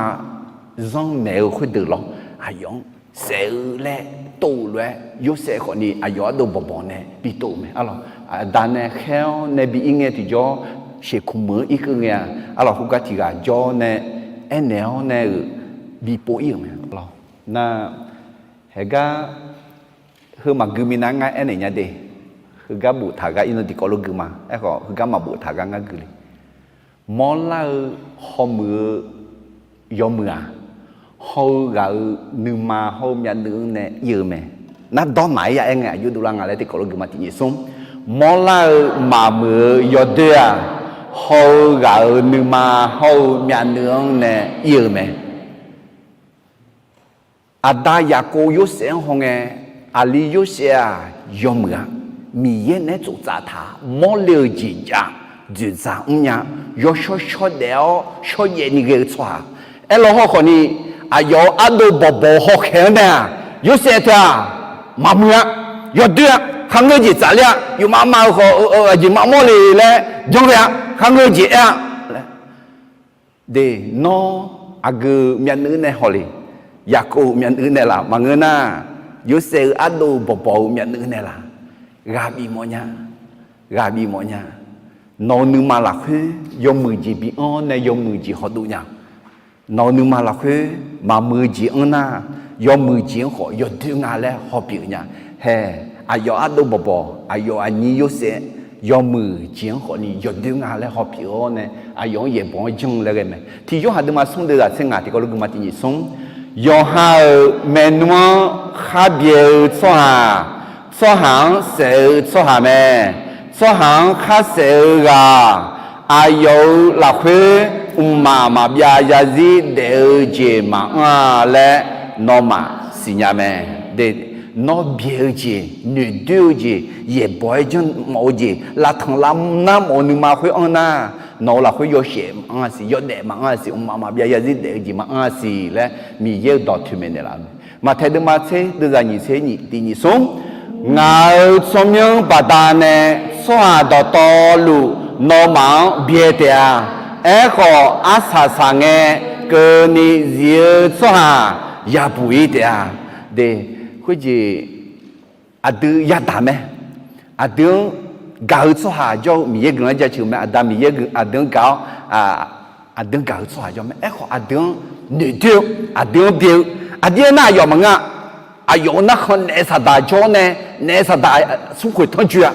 zanrnaeq-eu khoerdeuq lawr, aqyawf-anr saef-eu laer tov-eu lof-aer, Yorsaev khawfni aqyawf ardov bawqbawq nae bitov-eu mae. Arlawq, aqda nae khaer-awr nae bi ir ngae tiqjawr, shekmq meuq-anr irkeuv ngae-a. Arlawq, khoergar tiq ghaq jawr nae aernaeq-awr nae-euq bipov ir-euq mae. Arlawq, nar, haegar heu maqgui minav ngar aernaeq nya de. Heugar boftaq gar irnan tiqkawv lof gui ma. Aerkhawf, heugar maqboftaq gar ngar gui le. Mawrlar-eu hawmuiq-eu yawmuiq-aq, haw-eu ghaq-euq nuima hawr-eu myavnuiv-anr nae ir-eu mae. Nar dawrnaq-aer ya aer ngae, aqjox dovlar nga laer tiqkawv lof gui ma. Tiqnyef smr, mawrlar-eu maqmuiq-eu yawdoer-aq, haw-eu ghaq-euq nuima hawr-eu myavnuiv-anr nae ir-eu mae. Aqda Yaqkov Yorsaev-anr hawngae, aqli Yorsaev-aq yawmuiq-a. Miqyaer naeq-aer tsoftsaf taq mawrle-eu jeq jav, dzoeqdzaq mrnya, yawshawr shawr daef-awr shawrjaev ni ghae-eu tsawrhaq. Aerlawr hawrkhawf ni, aqyawf-euq ardov bawqbawq-eu hawkhaeq-anr nae-aq, Yorsaev teu-aq, maqmuiq-a, yawdoer-a, kharngeur jeq tsafler-a, yufmav mav-eu khawf aqjeq maqmawr le laer janr ghae-a, kharngeur jeq aer-a. De, nawr aqgeu myavnuiv nae haw le? Yaqkov myavnuiv nae laf? Maqngeur nar, Yorsaev-euq ardov bawqbawq-eu myavnuiv nae laf? Ghaq bif mawf nya, ghaq bif mawf nya. Nawq-euq nuima lafkhoer yawmuiq jeq bi anr-awr nae yawmuiq jeq hawdov nya. Nawq-euq nuima lafkhoer maqmuiq-eu jeq anr nar, yawmuiq jeq-anr khawf yawdoer nga laer hawpyeuf nya. Hae, aqyawf ardov bawqbawq, aqyawf aqnyir Yorsaev, yawmuiq jeq-anr khawfni yawdoer nga laer hawpyeuf-awr nae, aqyawf-anr yaeqbawq-anr janr-eu laer ghae mae. Tiq Yorhaq deuvma smr deuvzaq tser ngaq tiqkawv lof guiqma tiq nyiq smr, yawqha-euq maernmr-anr khar byae-eu tsawrhaq, tsawrhaq-anr saef-eu tsawrhaq mae. Tsawrhaq-anr khar saef-eu ghaq, aqyawf-euq lafkhoer mqmaq maqbyav zarzir daef-eu jeq maqanr-a laer nawmaf siqnya mae. Nawr byae-eu jeq, noeqdoer-eu jeq, yaeqbawq-aer janrmawf-eu jeq, lavtanq lavnar mawf-eu nuima khoer anr nar, nawq-euq lafkhoer yawshaef maqanr-a siq, yawdaef maqanr-a siq, mqmaq maqbyav zarzir daef-eu jeq maqanr-a siq laer Miqyaer-euq dawq toeqmaeq naeqlaf-eu mae. Maqtaeq deuvma tser deuvzaq nyiq tser nyiq tiq nyiq smr, ngaq-euq tsawrmyanr baqdanae tsawrhaq dawqtawvluf nawmaf-anr byae taef-a. Aerkhawf, arsaq saq ngae keuvni zif-eu tsawrhaq yabuq-ir taef-a. De, khoerjeq aqdui yadaq mae. Aqdui-anr gaq-eu tsawrhaq jawr-eu Miqyaer guiqlanq-anr jaceuq mae. Aqda Miqyaer aqdui-anr gaq-awr, aqdui-anr gaq-eu tsawrhaq jawr mae. Aerkhawf, aqdui-anr noeqdoer-eu, aqdui-anr byae-eu, aqdir aernar aqyawf maqngeur-a. Aqyawf-euq narkhan naef saqdaq jawr-awr nae, naef saqdaq smrkhoeq tanrjoe-a,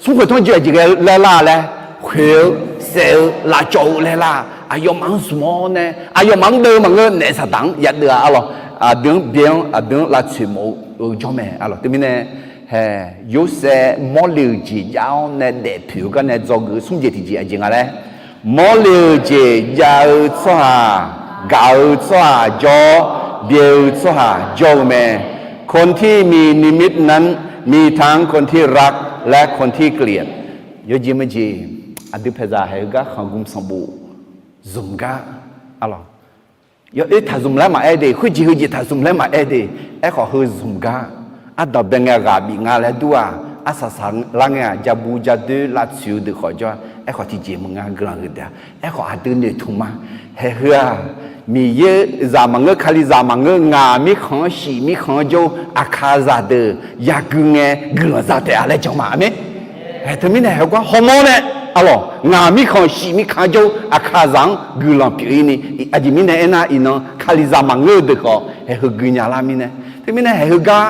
smrkhoeq tanrjoe aqjeq ghae laer lar laer, khoeq-eu, saef-eu, lavcawv-eu laer lar, aqyawfmaf-anr zmq-awr nae, aqyawfmaf-anr deuv-eu maqngeur, naef saqdaq-anr yadeuv-a arlawq. Aqdui-anr byae-anr aqdui-anr lavtsoeq mawf-eu jawr mae arlawq. Teumirnae, hae, Yorsaev mawrle-euq jeq jav-awr nae daefpoeq-eu gar nae dzawgeuf-eu smr jeq tiqjeq aqjeq nga laer, mawrle-euq jeq jav-eu tsawrhaq, gaq-eu tsawrhaq jawr, byae-eu tsawrhaq jawr-eu mae. คนที่มีนิมิตนั้น มีทั้งคนที่รัก และคนที่เกลียด Yawjeq maqjeq, aqdui paeqzaq haeq-eu gar khanqgmq sanqbof zmq gar arlawq. Yawoer taqzmq laer maqaer de, khoerjeq heujeq taqzmq laer maqaer de. Aerkhawf heu zmq gar, ardanq bae ngae ghaq bif nga laer dur-aq, arsaq saq lar ngae-aq, jabu jadoer lavtsoeq-eu deuq khawf jawr-a. Aerkhawf tiqjeq maqnga guiqlanq huiq taef-a. Aerkhawf aqdui noeqtmq ma. Haeq heu-aq, Miqyaer zaq maqngeur, Kalizaq maqngeur, ngaq mirkhanq-anr shif mirkhanq-anr jawr-eu Aqkaqzaq deuq yagui ngae guiqlanq za taef-a laer jan ma. Aqmeq. Haeq teumirnae haeq-eu gar hawmawr nae, arlawq, ngaq mirkhanq shif mirkhanq-anr jawr-eu Aqkaqzaq-anr guiqlanq pyeuf-ir ni, aqjeq mirnae aernar, iqnan Kalizaq maqngeur-eu deuq khawf haeq heu gui nya lar mirnae. Teumirnae haeq heu gar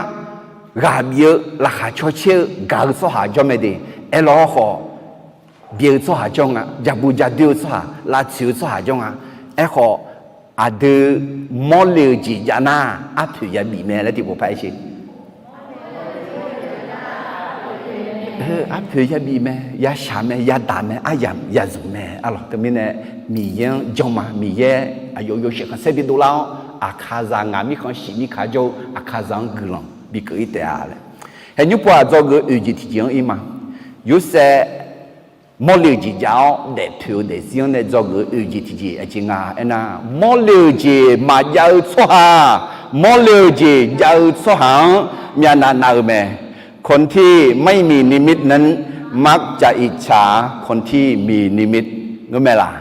ghaq bif-eu laqkhaq caw caer-eu gaq-eu tsawrhaq jawr mae de. Aerlawr khawf, byae-eu tsawrhaq jawr nga, jabu jadoer-eu tsawrhaq, lavtsoeq-eu tsawrhaq jawr nga. Aerkhawf, aqdui mawrle-euq jeq jav nar, arpoeq yabif mae laer tiqpov par-aer sher. Arpoeq yabif mae, yashaq mae, yadaq mae, aryamq yazmq mae arlawq. Teumirnae Miqyaer-anr jan ma. Miqyaer aqyawf yawshaef khanqsaer bidov lar-awr, Aqkaqzaq ngaq mirkhanq shif mirkhanq jawr-eu Aqkaqzaq-anr guiqlanq bikeuv-ir taef-a laer. Haeq nymr pov-aq, dzawgeuf-eu oeq jeq tiqjeq-anr ir ma. Yorsaev mawrle-euq jeq jav-awr daefpoeq-eu daefzir-anr nae dzawgeuf-eu oeq jeq tiqjeq aqjeq nga aernar, mawrle-euq jeq maqjav-eu tsawrhaq, mawrle-euq jeq jav-eu tsawrhaq-anr myavnav nav-eu mae. คนที่ไม่มีนิมิตนั้น มักจะอิจฉาคนที่มีนิมิต Ngeur mae laq?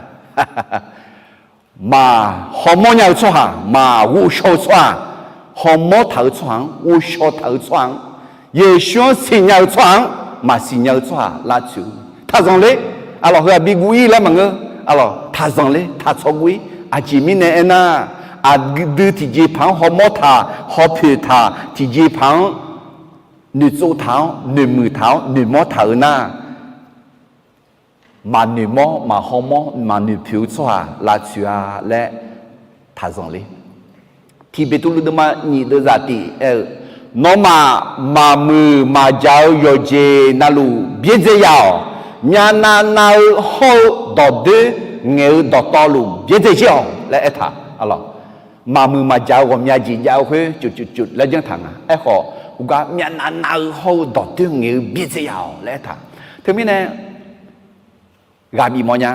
Maq hawmawr nya-eu tsawrhaq, maq ghovshaw-eu tsawrhaq, hawmawr taq-eu tsawrhaq-anr, ghovshaw taq-eu tsawrhaq-anr, Yeqsur-anr siqnya-eu tsawrhaq-anr maqsiq nya-eu tsawrhaq lavtsoeq-eu taqzanq ler. Arlawq, heu-aq bi guv-ir laer maqngeur. Arlawq, taqzanq ler, taqtsawv guv-ir. Aqjeq mirnae aernar, aqdui tiqjeqpaq-anr hawmawr taq, hawpoeq taq, tiqjeqpaq-anr noeqtsov taq-awr, noeqmuiq taq-awr, noeqmawr taq-eu nar, maqnoeqmawr, maqhawmawr, maqnoeqpoeq-eu tsawrhaq lavtsoeq-a laer taqzanq ler. Tiq Beqtuvluv deuvma nyiq deuvzaq tiq aer-eu, nawmaf maqmuiq maqjaq-eu yawqjeq navluf byaerdzae ya-awq. Myavnav nav-eu hawr-eu dawqdoer ngaeq-eu dawqtawvluf byaerdzae jir-awq laer aertaq. Arlawq, maqmuiq maqjaq-eu ghawqmya jeq jav-eu khoer cuf cuf cuf laer janr taq nga. Aerkhawf, uqgar myavnav nav-eu hawr-eu dawqdoer ngaeq-eu byaerdzae ya-awq laer aertaq. Teumirnae, ghaq bif mawr nya.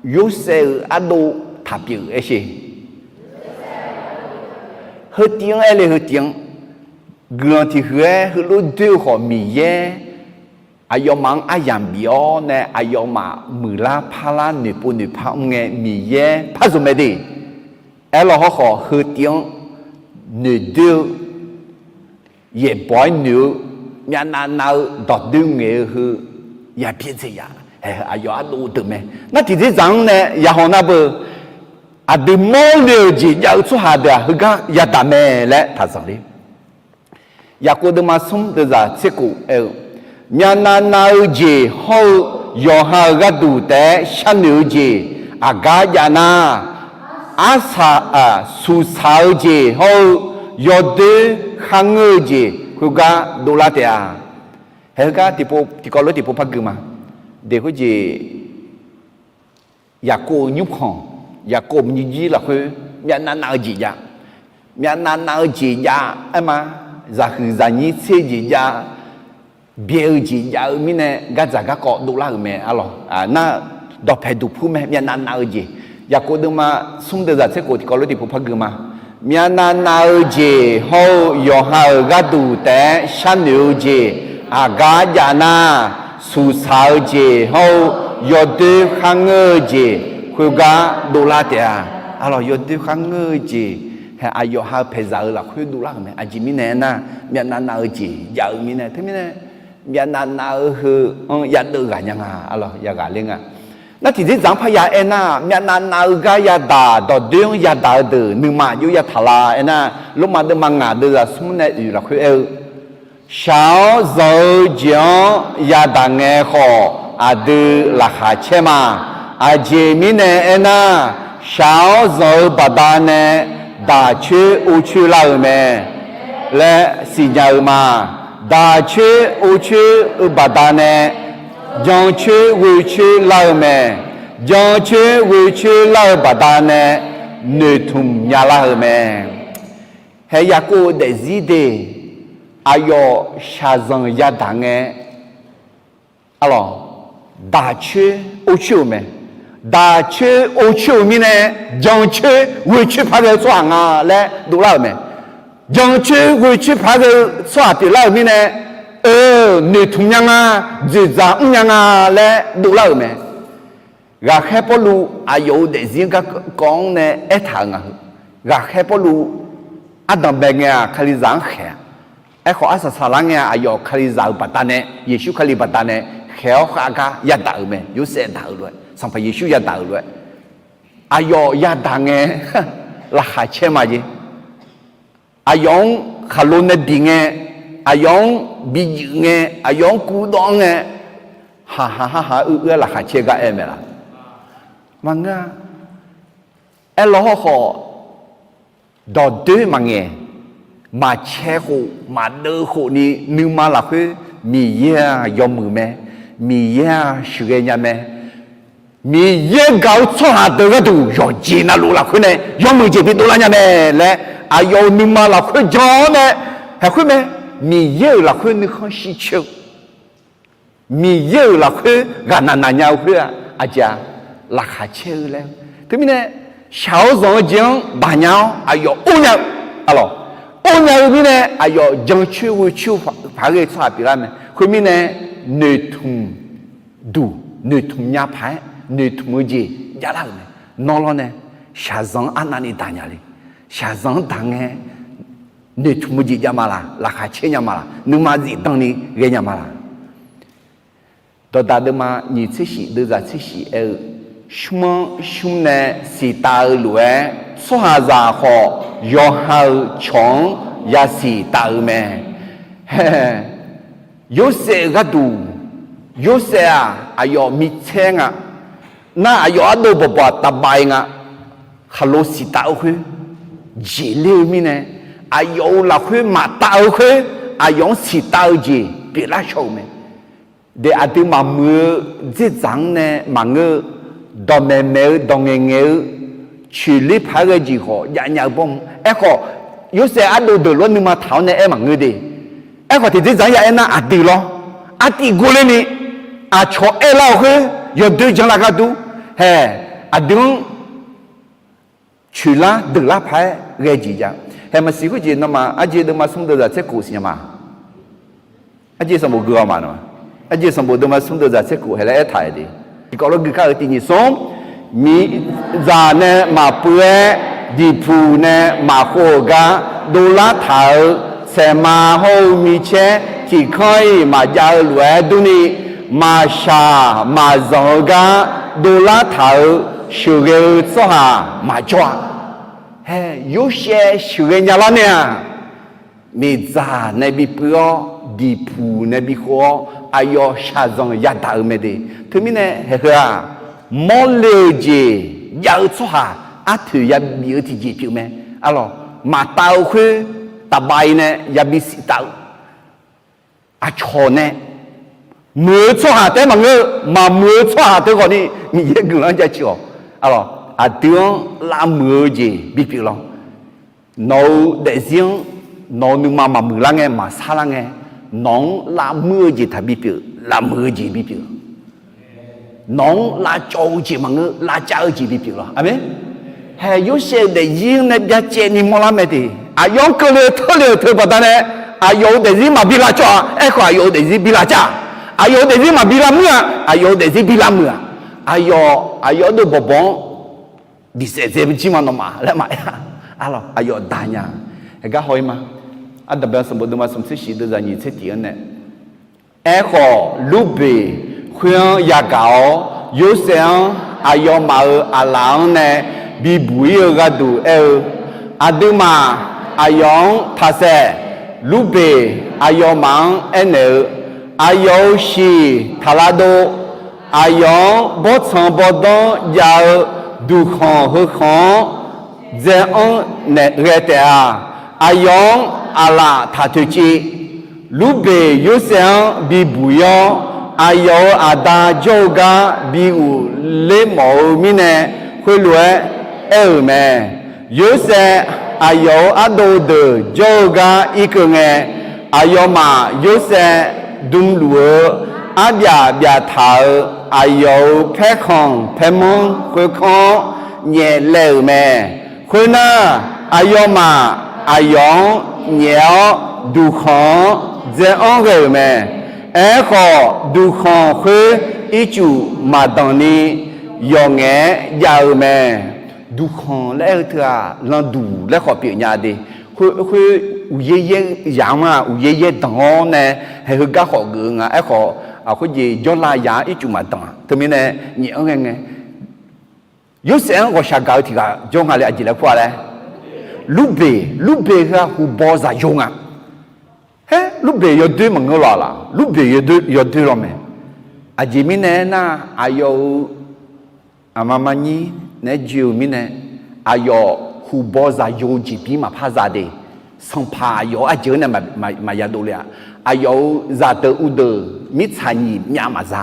Yorsaev-euq ardov taq pyeuf aer sher. Heu tiv-anr aer le, heu tiv-anr guiqlanq tiq huiq-aer heulof doer-eu khawf, Miqyaer aqyawfmaf-anr aryamq bif-awr nae aqyawfmaf muiqlar parlar noeqpov noeqpar mr ngae Miqyaer par zmq mae de. Aerlawr hawrkhawf, heu tiv-anr noeqdoer-eu, yaeqbawq-aer noeq-eu, myavnav nav-eu dawqdoer ngaeq-eu heu ya byaerdzae ya. Aqyawf ardov deuq mae. Nar tiqdzer dzaq-anr nae yahaw nar beu, aqdui mawrle-euq jeq jav-eu tsawrhaq deuq-aq heugar yadaq mae laer taqzanq le. Yaqkov deuvma smr deuvzaq tser khof aer-eu, myavnav nav-eu jeq hawr-eu yawqha-euq gharduq taef-aer sharnoeq-eu jeq aqgar jav nar, arsaq, suqsaq-eu jeq hawr-eu yawdoer kharngeur-eu jeq khoergar dovlar taef-a. Haeq heugar tiqkawv lof tiqpov par gui ma. Deq khoerjeq Yaqkov-euq nymrkhanq, Yaqkov-euq nymrjir lafkhoer myavnav nav-eu jeq jav. Myavnav nav-eu jeq jav aer ma. Zaqhuiq zaqnyir tser jeq jav, byae-eu jeq jav-eu mirnae gardzaq garkawv dovlar-euq mae arlawq. Nar dawqpae duqpur mae, myavnav nav-eu jeq. Yaqkov deuvma smr deuvzaq tser khof tiqkawv lof tiqpov par gui ma. Myavnav nav-eu jeq hawr-eu yawqha-euq gharduq taef-aer sharnoeq-eu jeq aqgar jav nar, suqsaq-eu jeq hawr-eu yawdoer kharngeur-eu jeq khoergar dovlar taef-a. Arlawq, yawdoer kharngeur-eu jeq, aqyawf ha paeqzaq-eu lafkhoer dovlar-euq mae. Aqjeq mirnae aernar, myavnav nav-eu jeq jav-eu mirnae. Teumirnae myavnav nav-eu heu-anr yadeuv ghaq nya nga, arlawq, yaghaq ler nga. Nar tiqdzer dzaq-anr parya aernar, myavnav nav-eu gar yadaq, dawqdoer-anr yadaq-eu deuq nuima aqjox yataq la aernar, Lormav deuvma ngaq deuvzaq smr nae oeq lafkhoer aer-eu, shaq-awr zanq-eu jeq-anr yadaq ngae khawf aqdui laqkhaq caer ma. Aqjeq mirnae aernar, shaq-awr zanq-eu baqdanae daq coer or coer lar-euq mae laer siqnya-eu ma. Daq coer or coer-eu baqdanae jan coer ghoe coer lar-eu mae. Jan coer ghoe coer lar-eu baqdanae noeqtmq nya lar-euq mae. Hae Yaqkov-euq daefzir de, aqyawf shaqzanq yadaq ngae, arlawq, daq coer or coer-euq mae. Daq coer or coer-euq mirnae, jan coer ghoe coer paq ghae-eu tsawrhaq nga laer dovlar-euq mae. Jan coer ghoe coer paq ghae-eu tsawrhaq pyeuflar-euq mirnae, eu, noeqtmq nya nga, dzoeqdzaq mr nya nga laer dovlar-euq mae. Ghaqkhaer Pawrluv aqyawf-euq daefzir-anr garkawv-anr nae aertaq-euq nga heu. Ghaqkhaer Pawrluv ardanq bae ngae-aq, Kalizaq-anr khaeq-a. Aerkhawf, arsaq saqlar ngae-aq, aqyawf Kalizaq-euq baqdanae, Yeqsur Kali baqdanae khaeq-awr khav gar yadaq-euq mae. Yorsaev daq-euq lof-aer, Sanqpaq Yeqsur yadaq-euq lof-aer, aqyawf yadaq ngae, laqkhaq caer ma jeq. Aqyawf-anr khaqlo nae bif ngae, aqyawf-anr bi juif ngae, aqyawf-anr kurdawv-anr ngae, haqhaq haqhaq-aer uir-aer laqkhaq caer gar aer mae laq? Maqngeur-a. Aerlawr hawrkhawf, dawqdoer maqngaeq, maqcae khof maqdeuv khofni nuima lafkhoer Miqyaer-aq yawmuiq mae, Miqyaer-aq sheuqghae nya mae, Miqyaer gaq-eu tsawrhaq deuq gharduq yawqjeq navluf lafkhoer nae yawmuiq jeq bidov lar nya mae laer, aqyawf-euq nuima lafkhoer jan-awr nae, haeq khoer mae, Miqyaer-euq lafkhoer nuikhanr shir coer-eu, Miqyaer-euq lafkhoer ghaqnaq naq nya-eu khoer-aq, aqjeq-aq, laqkhaq caer-eu laer. Teumirnae, shaq-awr zanq-eu jeq-anr baqnya-awr aqyawf or nya-eu, arlawq, or nya-eu mirnae aqyawf jan coer ghoe coer paq ghae-eu tsawrhaq pyeuflar mae. Khoermirnae, noeqtmq duq, noeqtmq nya paq-aer noeqtmq-eu jeq javlar-euq mae. Nawr lawr nae shaqzanq-anr arnavni daq nya le. Shaqzanq-anr daq ngae, noeqtmq-eu jeq jav ma laq? Laqkhaq caer nya ma laq? Nuima zifdan ni ghae nya ma laq? Dawqdaq deuvma nyiq tser shif deuvzaq tser shif aer-eu, shmr-anr shmr nae siqtav-eu lof-aer, tsawrhaqzaq khawf yawqha-euq cawq-anr yasiq taf-eu mae. Yorsaev-euq gharduq, Yorsaev-aq, aqyawf micaer nga. Nar aqyawf ardov bawqbawq tavbav-i nga. Khaqlo siqtav-eu khoer jeqler-eu mirnae, aqyawf-euq lafkhoer maqtav-eu khoer, aqyawf-anr siqtav-eu jeq pyeuflar shaw-euq mae. Daef aqdui maqmuiq-eu dzerdzaq-anr nae maqngeur-eu, dawqmaeq maeq-eu dawqngaeq ngaeq-eu, coeqler paq-aer ghae jeq khawf javnya-eu bawrm. Aerkhawf, Yorsaev ardov deuq lof-aer nuima taq-awr nae aer maqngeur de. Aerkhawf, tiqdzerdzaq-anr ya aernar, aqdui lawr, artiv gorler ni aqcawq aerlar-eu khoer yawdoer janlar ghardur, hae, aqdui-anr coeqlar deuqlar paq-aer ghae jeq jav. Hae, maqsiq khoerjeq nawmaf Arjeq deuvma smr deuvzaq tser khof siqnya ma. Arjeq sanqbof gui-awr ma nawmaf. Arjeq sanqbof deuvma smr deuvzaq tser khof hae laer aertaq-euq de. Tiqkawv lof gui kar-eu tiq nyiq smr, miqzaq nae maqpuiv-aer, diqpuq nae maqkhov-euq gar dovlar taq-euq saeqma hawr-eu micaer tiqkanr-iq maqjav-eu lof-aer durni, maqshaq maqzanq-eu gar dovlar taq-euq sheuqghae-eu tsawrhaq maqjawr-a. Hae, Yorsaev sheuqghae nyalar nae-aq, miqdzaq nae bipyeuf-awr, diqpuq nae bikhov-awr, aqyawf shaqzanq yadaq-eu mae de. Teumirnae haeq heu-aq, mawrle-eu jeq jav-eu tsawrhaq artoeq yabif-eu tiqjeq pyeuf mae. Arlawq, maqtav-eu khoer taqbav-i nae yabi siftaf-eu aqcawq nae, muiq-eu tsawrhaq taef-aer maqngeur-eu, maqmuiq-eu tsawrhaq teu khawfni Miqyaer guiqlanq-anr jaceuq-awq. Arlawq, aqdui-anr lavmuiq-eu jeq bipyeuf lawr. Nawq-euq daefzir-anr, nawq-euq nuima maqmuiqlar ngae, maqsarlar ngae, nawq-anr lavmuir-eu jeq taq bipyeuf, lavmuiq-eu jeq bipyeuf. Nawq-anr lavcawv-eu jeq maqngeur, lavcav-eu jeq bipyeuf lawr. Aqmeq. Hae, Yorsaev-euq daefzir-anr nae byacaevni mawrlar mae de. Aqyawf-anr keuvle-eu teurle-euq teu baqdanae, aqyawf-euq daefzir maqbi lavcawv-a. Aerkhawf, aqyawf-euq daefzir bi lavcav-a. Aqyawf-euq daefzir maqbi lavmuir-a. Aqyawf-euq daefzir bi lavmuiq-a. Aqyawf, aqyawf ardov bawqbawq-anr diqsaef dzae jir ma nawmaf laer maqaer-a. Arlawq, aqyawf daq nya. Haeq gar haw-ir ma. Ardanqbae sanqbof deuvma smq tser shif deuv zaq nyiq tser tiq-anr nae, Aerkhawf, Lurbeq khoer-anr yagaq-awr, Yorsaev-anr aqyawfmaf-euq aqlaf-anr nae bibuq-ir-eu gharduq aer-eu, Aqduimaf aqyawf-anr taqsaef. Lurbeq aqyawfmaf-anr aernaeq-eu, Aqyawf-euq shiq taq lavdov. Aqyawf-anr bawrtsanq bawrdanr jav-eu duqkhanq heukhanq-anr dzae-anr naeq ghae taef-a. Aqyawf-anr aqlaf taq toeqciv. Lurbeq Yorsaev-anr bibuq-ir-awr, aqyawf-euq aqda jawr-eu gar bi ghofler mawf-eu mirnae, khoerlof-aer aer-euq mae. Yorsaev aqyawf-euq ardov deuq jawr-eu gar irkeuv ngae, aqyawfmaf Yorsaev dm luf-eu arbyaf byaf taq-euq aqyawf-euq paerkhanq paermanr khoerkanr-anr nyaeflaev-euq mae. Khoernar, aqyawfmaf aqyawf-anr nyaef-awr duqkhanq-anr dzae-anr ghae-euq mae. Aerkhawf, duqkhanq khoer ircuf maqdanq ni yawqngaef-aer jav-eu mae. Duqkhanq laer aer-eu teu-aq, landuq laer khawf pyeuf nya de. Khoer, khoer uqyaer yaer zaq-anr-aq, uqyaer yaer danq-awr nae haeq heugar khawf geuf-eu nga. Aerkhawf, khoerjeq jawrlav yaq-anr ircuf maqdanq-a. Teumirnae nyaef-anr ghae ngae, Yorsaev-anr ghawqshaq gaq-eu tiq ghaq jawr nga le, aqjeq laer kur-a laer. Lurbeq, Lurbeq heu-aq huqbaw zaqyo nga. Haer, Lurbeq yawdoer maqngeur lawq laq? Lurbeq yawdoer, yawdoer lawr mae. Aqjeq mirnae aernar, aqyawf-euq aqma marnyir naeq-aer joe-eu mirnae, aqyawf huqbaw zaqyo jeqbir maqpar za de. Sanqpaq aqyawf-anr aqjeq-anr nae maq, maq, maqya dovle-a. Aqyawf-euq zaqdeuq uvdeuq mirtsaq nyiq myav maqza.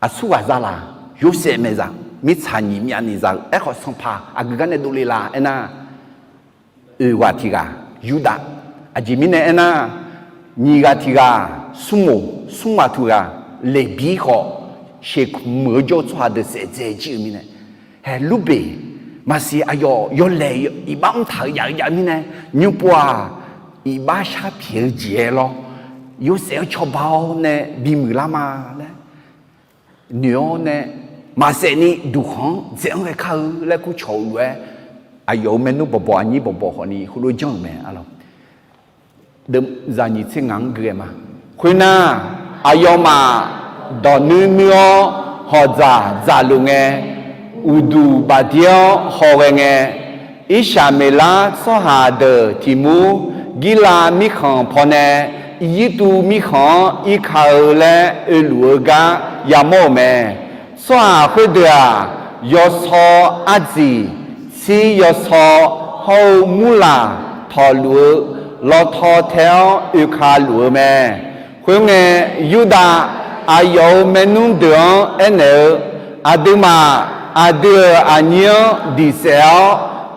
Aqsurghaq za laq? Yorsaev maeqzaq mirtsaq nyiq myav ni za-eu. Aerkhawf, sanqpaq aqgeu gar nae dovle la aernar, oeq ghaq tiq ghaq Yurdav. Aqjeq mirnae aernar, nyiq ghaq tiq ghaq smrmoq, smrma tuq ghaq Leqbir khawf, sheuqmuiq-eu jawr-eu tsawrhaq deuq saef dzae jir-eu mirnae, haeq Lurbeq maqsiq aqyawf yawlaeq iqbax mrtaq-eu jav-eu jav mirnae, nymrpov-aq, iqbax sharpyaeq-eu jeq-aer lawr, Yorsaev-anr cawba-awr nae bimuiq lar ma laer noeq-awr nae, maqsaef ni duqkhanq-anr dzae-anr ghae kar-eu laer kur cawq-eu lof-aer, aqyawf-euq maernmr bawqbawq aqnyir bawqbawq khawfni heulof-aer janr-euq mae. Zaq nyiq tser ngaq-anr gui-aer ma. Khoernar, aqyawfmaf dawq nuir nuir-awr hawq dzaq dzaqluf ngae, uqduq bafdir-awr hawghae ngae, Irsaqmeqlar tsawrhaq deuq tiq mur Girlav mirkhanq pawnae Irjirtuv mirkhanq-anr irka-eu laer oeluf-eu gar yamawr-euq mae. Tsawrhaq khoerdeuq-aq, yawsaw ardziq, tsir yawsaw hawr-eu murlaq tawqluf-eu lawtaw tae-awr oeka luf-eu mae. Khoerngae, Yurdav aqyawf-euq maernmr deuq-anr aernaeq-eu, Aqduimaf aqdui-euq aqnyir-anr diq saef-awr,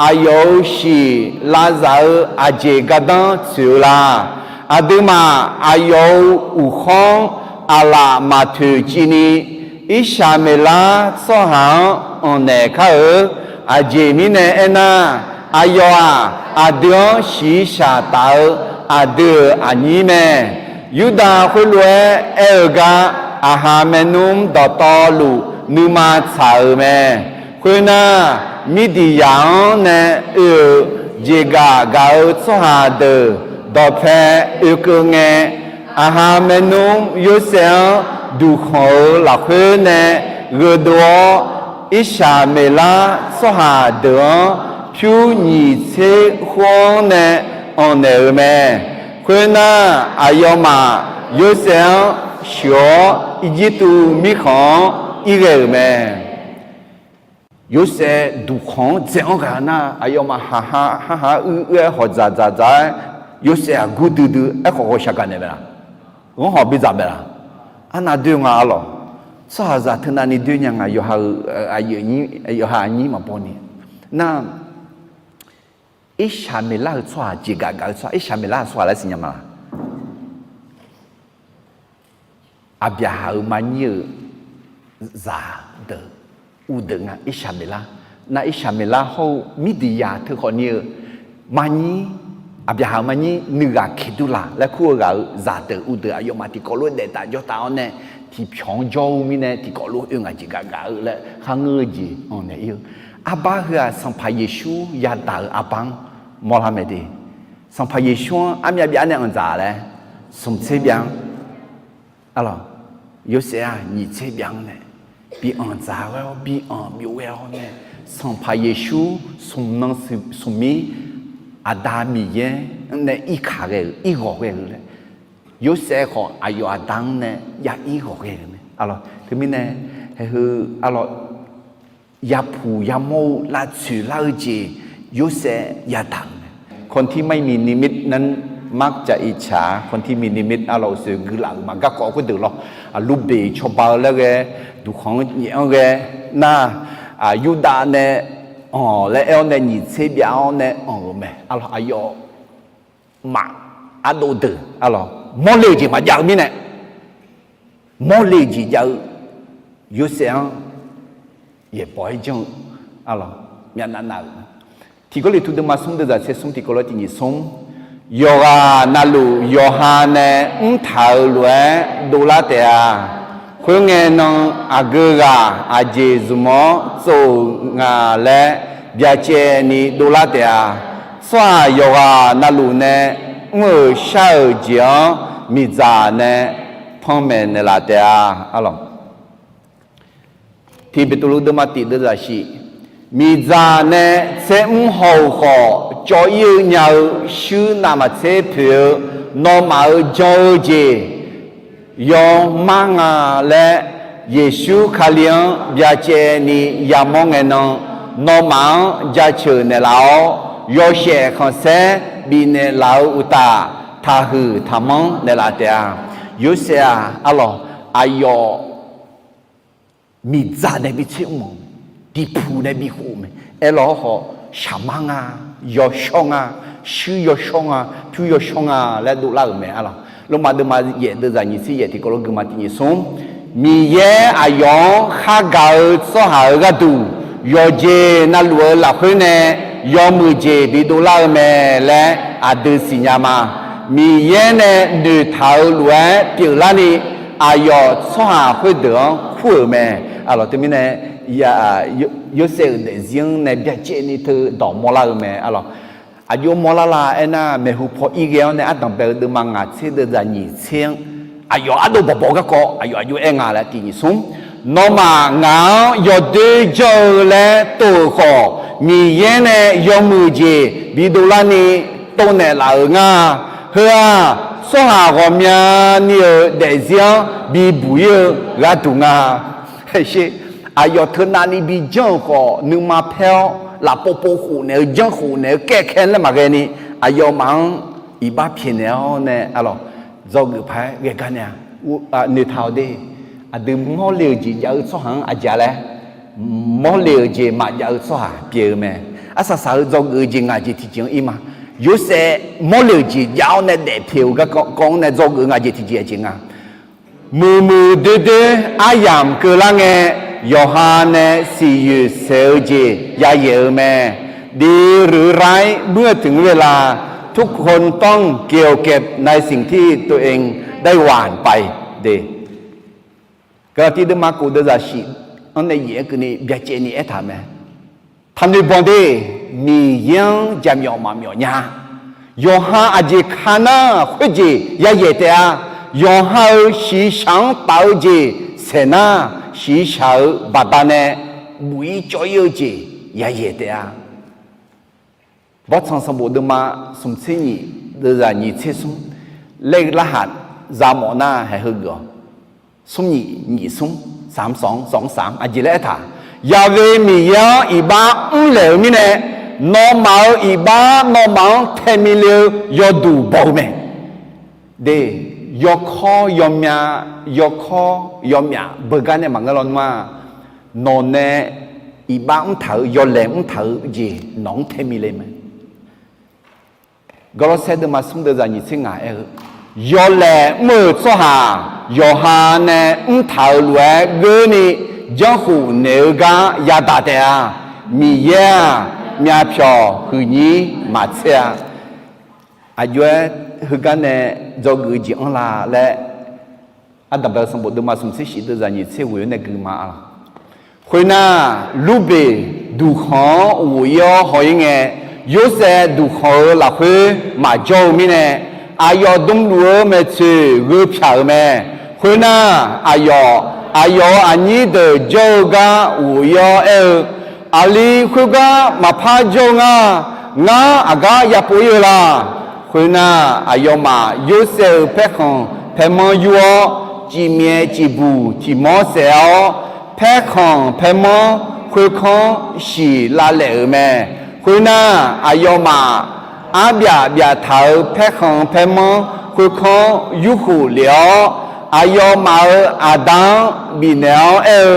aqyawf-euq shiq lavzaq-eu aqjeq gardanr tsoeq-eu la? Aqduimaf aqyawf-euq uqkhawr-anr aqlaf maqtoeq civni, Irsaqmeqlar tsawrhaq-anr anqnaeq kar-eu. Aqjeq mirnae aernar, aqyawf-aq, aqdui-anr shiqshaq taf-eu aqdui-euq aqnyir mae. Yurdav khoerlof-aer aer-eu gar, aqha maernmr dawqtawvluf nuima tsaq-euq mae. Khoernar, Mirdiqyaq-anr nae oe-euq jeqgaf gaq-eu tsawrhaq deuq dawqpae oekeuv ngae, Aqha maernmr Yorsaev-anr duqkhanq-euq lafkhoer nae gheudov-awr, Irsaqmeqlar tsawrhaq deuq-anr pyur nyiq tser khoer-anr nae anqnaeq-euq mae. Khoernar, aqyawfmaf Yorsaev-anr sheuq-awr, Irjirtuv mirkhanq-anr irghae-euq mae. Yorsaev duqkhanq-anr dzaeq-anr ghaq nar, aqyawfmaf haqha haqha uir uir-aer hawq dzaq dzaq dzaq-aer, Yorsaev aqgur duidui aerkhawf ghawqshaq gaqnaeq mae laq? Ghanr hawq bidzaq mae laq? Arnav doer nga arlawq. Tsawrhaqzaq teunav ni doer nya nga, yawqha-euq aqyuif aqnyir, yawqha aqnyir maqbaw ni. Nar, Irsaqmeqlar-euq tsawrhaq jeqgaf gaf-eu tsawrhaq, Irsaqmeqlar-euq tsawrhaq laer siqnya ma laq? Aqbyaqhaq-euq manyir-euq zaqdeuq, uqdeuq nga Irsaqmeqlar. Nar Irsaqmeqlar hawr-eu Mirdiqyaq teukhawf ni-eu manyir, Aqbyaqhaq-euq manyir nuighaq Keqdurlaq laer kur-eu ghaq-euq zaqdeuq uqdeuq aqyawfmaf tiqkawv lof daef taf jawr taf-awr nae, tiqpyawq-anr jawr-eu mirnae tiqkawv lof oe ngaq jeq gaf gaf-eu laer kharngeur-eu jeq anqnaeq ir-eu. Arbar heu-aq, Sanqpaq Yeqsur yadaq-euq arbar-anr mawrlar mae de. Sanqpaq Yeqsur-anr armyav byav nae anqdzaq laer, smq tser byav-anr, arlawq, Yorsaev-aq nyiq tser byav-anr nae bi anqdzaq ghae-awr, bi anq byov ghae-awr nae, Sanqpaq Yeqsur smq nan smq mir Aqda Miqyaer-anr nae irkaq ghae-euq, irghawq ghae-euq laer, Yorsaev khawf aqyawf aqda-anr nae ya irghawq ghae-euq mae. Arlawq, teumirnae, haeq heu, arlawq, yapuq yamawr-eu lavtsoeq lar-eu jeq Yorsaev yadaq-euq mae. คนที่ไม่มีนิมิตนั้นมักจะอิจฉา คนที่มีนิมิต arlawq, uqsoeq guilaf-euq ma garkawv khoerdeuq lawr. Aqlur beq cawba-eu laer ghae, duqkhanq-anr nyaef-anr ghae, nar, Yurdav nae anq laer aer-awr nae nyiq tser byav-awr nae anq-euq mae. Arlawq, aqyawf maf ardov deuq, arlawq, mawrle-euq jeq maqjav-eu mirnae, mawrle-euq jeq jav-eu Yorsaev-anr yaeqbawq-aer janr-eu, arlawq, myavnav nav-euq. Tiq Gawrliqtu deuvma smr deuvzaq tser smr tiqkawv lof tiq nyiq smr, yawqghaq navluf yawqha nae mrtaq-euq lof-aer dovlar taef-a. Khoerngae nan aqgeu ghaq aqjeq zmq-awr tsov-euq nga laer byacaevni dovlar taef-a. Tsawrhaq yawqghaq navluf nae mr-euq shar-euq jeq-anr miqdzaq nae panmaeq naeqlaf taef-a. Arlawq, Tiq Beqtuvluv deuvma tiq deuvzaq shif, miqdzaq nae tser mr haw-euq khawf, cawv ir-eu nya-eu shuir navmaqtser poeq-eu, nawmaf-euq jan-eu jeq yawmar nga laer, Yeqsur Kali-anr byacaevni yamawr ngae nan, nawmaf-anr jaceuq naeqlaf-awr, yawshaef khanqsaer bifnaeq laf-eu uqtaf, taqhuiq taqmanr naeqlaf taef-a. Yorsaev-aq, arlawq, aqyawf miqdzaq nae bi tser mr-euq, tiqpuq nae bi khof-eu mae. Aerlawr khawf, shaqmar nga, yawshawr nga, shuir yawshawr nga, pyur yawshawr nga laer dovlar-euq mae, arlawq. Lormav deuvma yaef deuvzaq nyiq tser yaef tiqkawv lof geufma tiq nyiq smr, Miqyaer aqyawf-anr khargaq-eu tsawrhaq-euq gharduq, yawqjeq navluf-eu lafkhoer nae yawmuiq jeq bidov lar-eu mae laer aqdui siqnya ma. Miqyaer nae noeqtaq-euq lof-aer pyeuflarni, aqyawf tsawrhaq khoerdeuq-anr kur-euq mae. Arlawq, teumirnae, Yorsaev-euq daefzir-anr nae byacaevni teu dawq mawrlar-eu mae, arlawq. Aqjox mawrlar la aernar, maeqhu paw ir ghae-awr nae ardanq bae-eu deuvma ngaq tser deuvzaq nyiq tser-anr, aqyawf ardov bawqbawq garkawv aqyawf aqjox aer nga laer tiq nyiq smr, nawmaf ngaq-anr yawdoer janr-eu laer tov-euq khawf, Miqyaer nae yawmuiq jeq bidov larni tov naeqlaf-euq nga. Heu-aq, tsawrhaq ghawqmyani-euq daefzir-anr bibuq ir-eu gharduq nga. Aqyawf teunavni bijanr-euq khawf, nuima paer-awr lafpov pov khof naeq-eu janr khof naeq-eu kaer kaer laer maqghae ni, aqyawfmaf-anr iqbax pyaeqnaeq-awr nae, arlawq, dzawgeuf paq-aer ghae gar nae-a, noeqtaq-awq de. Aqdui mawrle-euq jeq jav-eu tsawrhaq-anr aqjeq-a laer, mawrle-euq jeq maqjav-eu tsawrhaq pyeuf-eu mae. Arsaq saq-eu dzawgeuf-eu jeq ngaq jeq tiqjeq-anr ir ma. Yorsaev mawrle-euq jeq jav-awr nae daef pyaeq-euq garkawv-anr nae dzawgeuf-eu ngaq jeq tiqjeq aqjeq nga. Muiqmuiq doerdoer aryamq keuvlar ngae, yawqha nae siqyoeq saeq-eu jeq yayaeq-eu mae. ดีหรือร้าย เมื่อถึงเวลา ทุกคนต้องเกี่ยวเก็บในสิ่งที่ตัวเองได้หว่านไป de. Gaqlaqtiv deuvma kof deuvzaq shif-anr nae yaef-aer keuvni byacaevni aertaq mae. Taqnoeq banq de. Miqyaer-anr jaqmyawf maqmyawf nya. Yawqha aqjeq ka nar khoerjeq yayaeq taef-a. Yawqha-euq shiqshaq-anr taf-eu jeq saeqnar, shiqshaq-euq baqdanae buq-ir cawv-ir-eu jeq yayaeq taef-a. Bawrtsanq sanqbof deuvma smq tser nyiq deuvzaq nyiq tser smr laer larhaq za mawf nar haeq heugeuf-awq. Smr nyiq nyiq smr, saq smq saq aqjeq laer aertaq, Yaqve Miqyaer-anr iqbax mrlaeq-euq mirnae, nawmaf-euq iqbax nawmaf-anr tae mile-eu yawduq baw-eu mae. De, yawkawr yawmyav, yawkawr yawmyaf beugar nae maqngeur lawnmr-aq, nawq nae iqbax mrtaq-euq yawlaeq mrtaq-eu jeq nawq-anr tae mile mae. Gawrlawrsaer deuvma smr deuvzaq nyiq tser ngaq aer-eu, yawlaeq mr-euq tsawrhaq yawqha nae mrtaq-euq lof-aer geurni janrkhof naeq-eu gar yadaq taef-a. Miqyaer-aq, myavpyawq huiqnyir maqtser-a. Aqjox-aer heugar nae dzawgeuf-eu jeq anr la laer, Ardaqbae-eu sanqbof deuvma smq tser shif deuvzaq nyiq tser ghoe-awr nae gui ma-a laq. Khoernar, Lurbeq duqkhanq-anr ghof-ir-awr haw-ir ngae, Yorsaev duqkhanq-euq lafkhoer maqjawr-eu mirnae, aqyawf dmluf-eu maeqtsoeq gheu pyaq-euq mae. Khoernar, aqyawf, aqyawf-euq aqnyir deuq jawr-eu gar ghof-ir-awr aer-eu, Aqli khoergar maqpar jawr-eu ngar, ngar aqgar yapov-ir-eu la? Khoernar, aqyawfmaf Yorsaev-euq paerkhanq paermanr yur-awr, cifmyaef cifbuq tiq mawr saef-awr, paerkhanq paermanr khoerkanr shiq lavlaef-euq mae. Khoernar, aqyawfmaf arbyaf byaf taq-euq paerkhanq paermanr khoerkanr yurkhof lef-awr, aqyawfmaf-euq aqda-anr bifnaeq-awr aer-eu,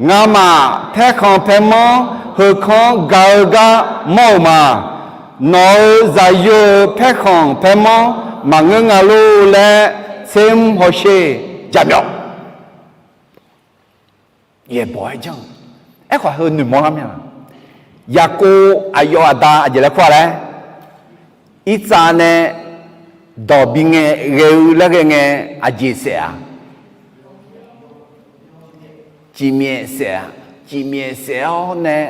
Ngamaf paerkhanq paermanr heukanr ga-eu gar mawr-euq ma. Nawq-euq zaqyo-euq paerkhanq paermanr maqngeur nga lor laer tsermr hawsher, jaqmyawf. Yaeqbawq-aer janr-eu. Aerkhawf heu noeqmawr lar mya. Yaqkov aqyawf aqda aqjeq laer kur-a laer, Irtsav nae dawq bingae ghae-eu laer ghae ngae, aqjeq saef-a. Cifmyaef saef-a. Cifmyaef saef-awr nae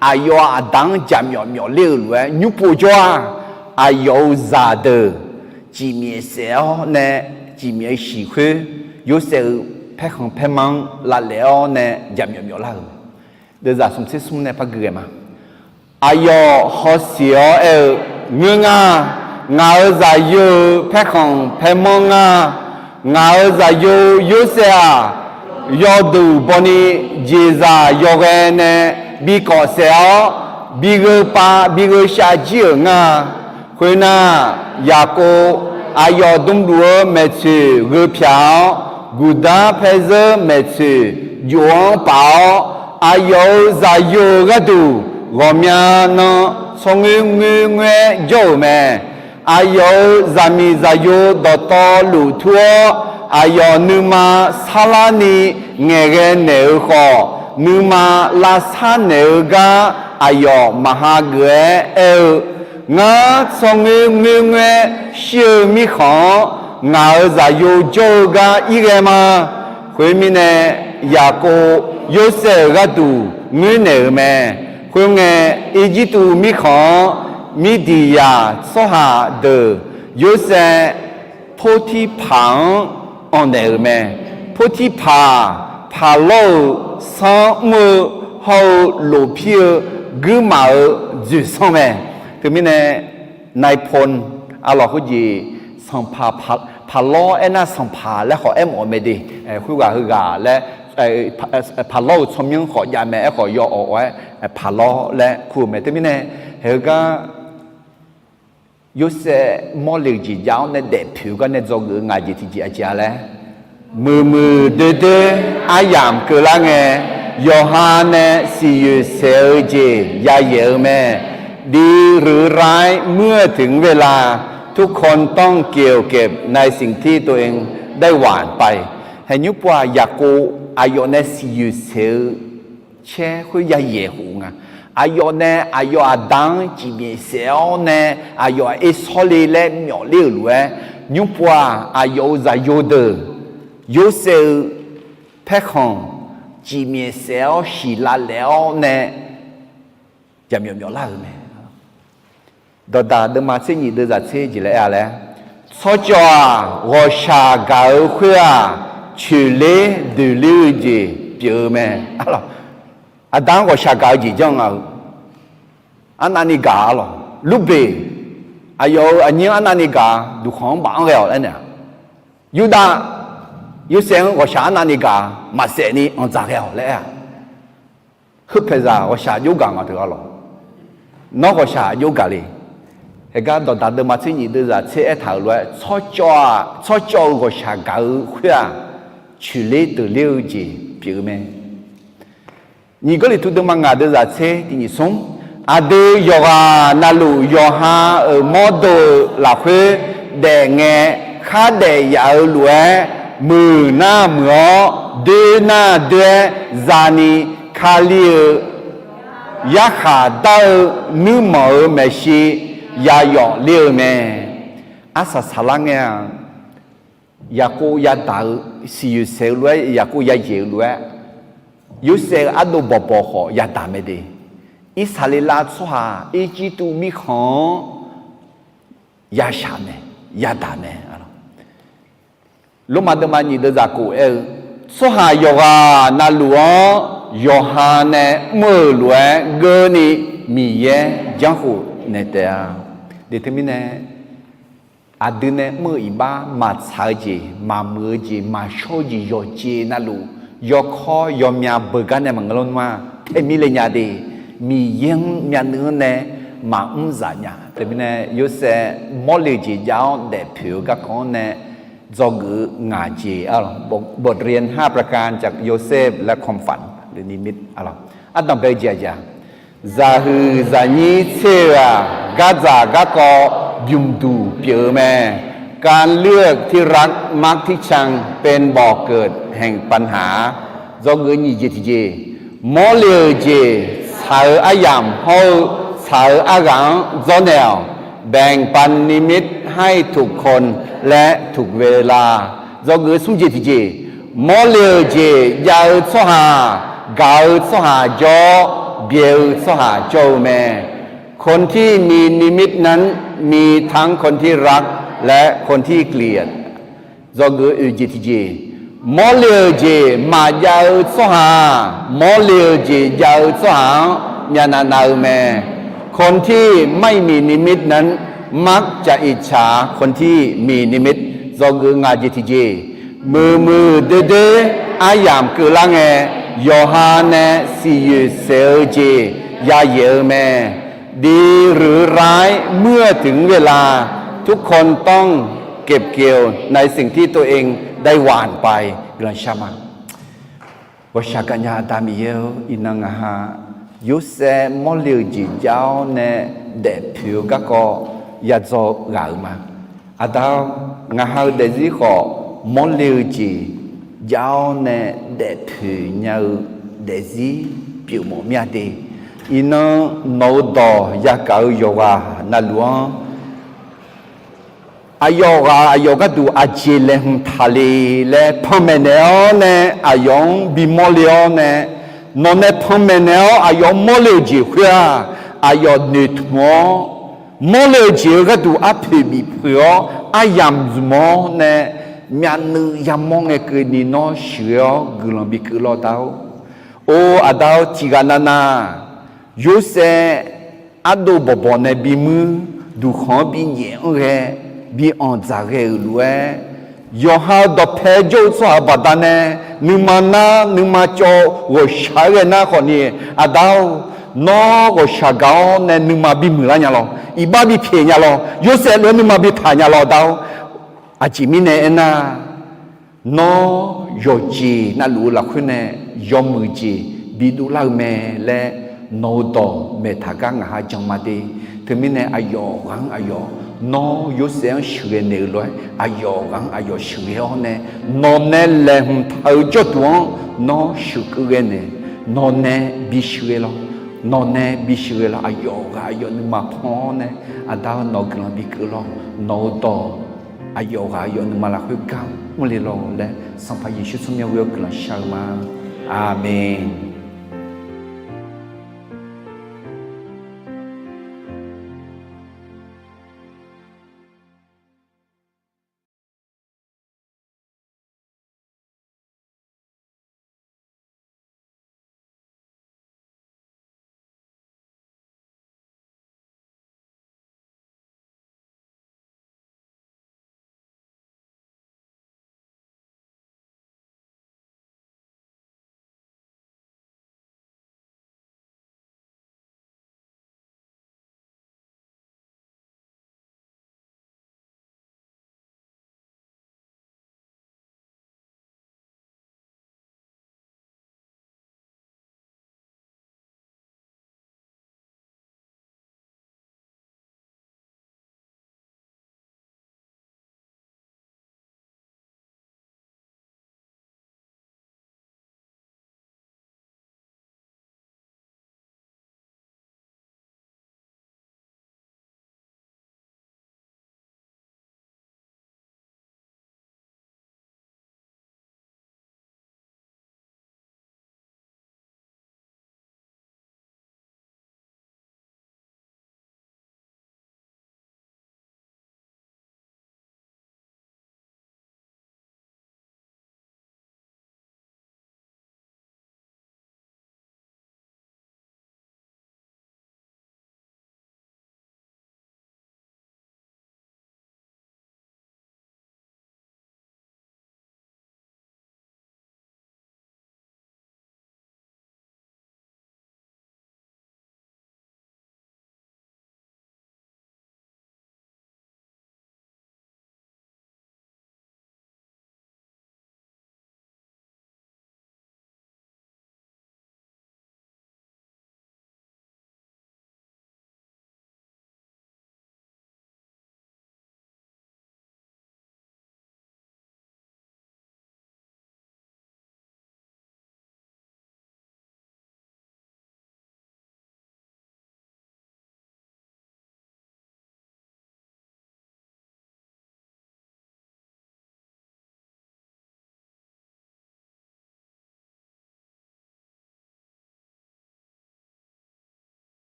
aqyawf aqda-anr jaqmyawf myawf ler-euq lof-aer nymr pov jawr-a. Aqyawf-euq zaqdeuq cifmyaef saef-awr nae, cifmyaef-eu shiq khoer Yorsaev-euq paerkhanq paermanr-anr lavlaef-awr nae jaqmyawf myawf lar-euq. Deuvzaq smq tser smr nae par gui ghae ma. Aqyawf hawsiq-awr aer-eu, Ngeur nga. Ngaq-euq zaqyo-euq paerkhanq paermanr nga. Ngaq-euq zaqyo Yorsaev-aq, yawduq bawni jeqzaq yawghae nae bi kawf saef-awr, bi gheu pav bi gheu shav jir-euq nga. Khoernar, Yaqkov aqyawf dmluf-eu maeqtsoeq gheu pyaq-awr, guqdar paerzeur maeqtsoeq jov-anr paf-awr, aqyawf-euq zaqyo-euq gharduq ghawqmya nan tsawrngoer ngoer ngoer-aer jawr-euq mae. Aqyawf-euq zaqmiq zaqyo dawqtawvluf tur-awr, aqyawf nuima sarlarni ngaeqghae naeq-eu khawf, nuima lavsar naeq-eu gar aqyawf maqha geuf-aer aer-eu, Ngar tsawrngoer ngoer ngoer-aer shir-eu mirkhanq-anr, ngaq-euq zaqyo jawr-eu gar ir ghae ma. Khoermirnae, Yaqkov Yorsaev-euq gharduq ngoernaeq-euq mae. Khoerngae, Irjirtuv mirkhanq-anr Mirdiqyaq tsawrhaq deuq Yorsaev Portirpaq-anr anqnaeq-euq mae. Portirpaq, Paqlawr-euq sanr mr-eu hawr-eu lofpir-eu guirmaf-euq dzoeqsanr mae. Teumirnae, นายพล arlawq khoerjeq sanqpaq, Paqlawr aernar sanqpaq laer khawf aermawf-eu mae de. Khoerghaq heughaq laer, Paqlawr-euq tsawrmyanr khawf jav mae. Aerkhawf yaw awq-aer Paqlawr laer kur-eu mae. Teumirnae, haeq heugar Yorsaev mawrle-euq jeq jav-awr nae daefpoeq-eu gar nae dzawgeuf-eu ngaq jeq tiqjeq aqjeq-a laer, muiqmuiq doerdoer aryamq keuvlar ngae, yawqha nae siqyoeq saeq-eu jeq yayaeq-eu mae. ดีหรือร้าย เมื่อถึงเวลา ทุกคนต้องเกี่ยวเก็บในสิ่งที่ตัวเอง ได้หว่านไป. Haeq nymr pov-aq, Yaqkov aqyawf nae siqyoeq saeq-eu caer khoer yayaeq khof nga. Aqyawf nae aqyawf aqda-anr cifmyaef saef-awr nae, aqyawf-aq ersawr le laer myawf ler-euq lof-aer, nymr pov-aq, aqyawf-euq zaqyo deuq Yorsaev-eu paerkhanq cifmyaef saef-awr shiq lavlaef-awr nae jaqmyawf myawf lar-euq mae. Dawqdaq deuvma tser nyif deuvzaq tser jeq laer aer-a laer, Tsawrcawv-aq, ghawqshaq gaq-eu khoer-aq, coeqler doeqler-eu jeq pyeuf-eu mae. Aqda-anr ghawqshaq gaq-eu jeq janr nga-eu, arnavni gaq-a lawq. Lurbeq, aqyawf-euq aqnyir-anr arnavni gaq-a, duqkhanq-anr baf-anr ghae-awq laer naeq-a. Yurdav, Yorsaev-anr ghawqshaq arnavni gaq-a, maqsaef ni anqdzaq ghae-awq laer aer-a. Heu paeqzaq ghawqshaq jov gaq nga teu-a lawq. Nawr ghawqshaq jov gaq le. Haeqgar dawqdaq deuvma tser nyif deuvzaq tser aertaq-euq lof-aer, tsawrcawv-aq, tsawrcawv-eu ghawqshaq gaq-eu khoer-aq, coeqler doeqler-eu jeq pyeuf-eu mae. Nyiq Gawrliqtu deuvma ngaq deuvzaq tser tiq nyif smr, aqdui yawqghaq navluf yawqha-euq mawrdo-euq lafkhoer daefngae khardaef yaf-eu lof-aer, muiq nar muiq-awr, doer nar doer-aer zani, Kali-euq yarkhaq dar-eu nuirmanq-euq maeqshi yayawf ler-eu mae. Arsaq saqlar ngae-aq, Yaqkov yadaq-eu siqyoeq saeq-eu lof-aer, Yaqkov yayaeq-eu lof-aer, Yorsaev-eu ardov bawqbawq khawf yadaq mae de. Irsaqleqlav tsawrhaq Irjirtuv mirkhanq-anr yashaq mae, yadaq mae. Lormav deuvma nyiq deuvzaq kof aer-eu, tsawrhaq yawqghaq navluf-anr yawqha nae mr-euq lof-aer geurni Miqyaer janrkhof naeq taef-a. Deq teumirnae aqdui nae mr-eu iqbax maqtsaq-eu jeq, maqmuiq-eu jeq, maqshawr-eu jeq yawqjeq navluf, yawkawr yawmya beugar nae maqngeur lar nmr-a. Taemirle nya de, Miqyaer-anr myavnuiv-anr nae maqmr zaf nya. Teumirnae Yorsaev mawrle-eu jeq jav-awr daefpoeq-eu garkawv-anr nae dzawgeuf-eu ngaq jeq, บทเรียนห้าประการจากโยเซฟ และความฝัน หรือนิมิต Ardanq bae-eu jeq aqjeq-aq, zaqhuiq zaqnyir tser-eu-aq, gardzaq garkawv bymqduq pyeuf-eu mae. การเลือกที่รักมักที่ชังเป็นบ่อเกิดแห่งปัญหา Dzawgeuf nyiq jeq tiqjeq, mawrle-euq jeq tsaq-eu aryamq hawr-eu tsaq-eu arghaq-anr dzawrnaeq-awq. แบ่งปันนิมิตให้ถูกคนและถูกเวลา Dzawgeuf smr jeq tiqjeq, mawrle-euq jeq jav-eu tsawrhaq, gaq-eu tsawrhaq jawr-awr, byaeq-eu tsawrhaq jawr-eu mae. คนที่มีนิมิตนั้นมีทั้งคนที่รักและคนที่เกลียด Dzawgeuf oeq jeq tiqjeq, mawrle-euq jeq maqjav-eu tsawrhaq-aq, mawrle-eu jeq jav-eu tsawrhaq-anr myavnav nav-eu mae. คนที่ไม่มีนิมิตนั้นมักจะอิจฉาคนที่มีนิมิต Dzawgeuf ngaq jeq tiqjeq, muiqmuiq doerdoer aryamq keuvlar ngae, yawqha nae siqyoeq saeq-eu jeq yayaeq-eu mae. ดีหรือร้าย เมื่อถึงเวลา ทุกคนต้องเก็บเกี่ยวในสิ่งที่ตัวเองได้หว่านไป Guiqlanq shar ma. Ghawqshaq gaqnya Aqda Miqyaer-or, iqnan ngaq ha Yorsaev mawrle-euq jeq jav-awr nae daefpoeq-eu garkawv yadzaw ghaq-euq ma. Aqda-or, ngaq ha-eu daefzir khawf mawrle-eu jeq jav-awr nae daefpoeq nya-eu daefzir pyeuf mawf mir-a de. Iqnan nawq-eu dawq yagaq-eu yawqghaq navluf-anr aqyawf ghaq aqyawf gharduq aqjeq laeqhmq taqle laer panmaeq naeq-awr nae aqyawf-anr bimawrle-awr nae, nawq nae panmaeq naeq-awr aqyawf-anr mawrle-euq jeq khoer-aq, aqyawf noeqtmq-awr, mawrle-eu jeq-eu gharduq arpoeq bif poeq-awr aryamq zmq-awr nae, myavnuiv yamawr ngae keuvni nawr sheuqghae-awr guiqlanq bikeuv lawr da-or. Or Aqda-or, tiqghaq navnav Yorsaev ardov bawqbawq nae bimuir, duqkhanq-anr binyaef-anr ghae, bi anqdzaq ghae-euq lof-aer, yawqha-eu dawqpae jawr-eu tsawrhaq-eu baqdanae, nuima nar nuima cawv-eu ghawqshaq-aer ghae nar khawfni, Aqda-or, nawr ghawqshaq gaq-awr nae nuima bimuiq lar nya lawr, iqbax bipyaeq nya lawr, Yorsaev lof-aer nuima bitaq nya lawr, Aqda-or. Aqjeq mirnae aernar, nawr yawqjeq navluf-eu lafkhoer nae yawmuiq jeq bidov lar-eu mae laer nawq-eu dawq maeqtaq gar ngaq ha jan ma de. Teumirnae aqyawf ghaq-anr aqyawf, nawr Yorsaev-anr sheuqghae naeq-eu lof-aer aqyawf ghaq-anr aqyawf sheuqghae-awr nae, nawq nae laeqhmq taq-eu jawrduq-anr nawr sheuqkeuv ghae naeq, nawq nae bisheuqghae lawr, nawq nae bisheuqghae lawr, aqyawf ghaq aqyawf nuima pan-awr nae, Aqda-or, nawq guiqlanq bikeuv lawr, nawq-eu dawq aqyawf ghaq aqyawf nuima lafkhoer gar mrle lawr laer, Sanqpaq Yeqsur tsawrmyanr ghoe-awr guiqlanq shar-eu ma. Aqmeq.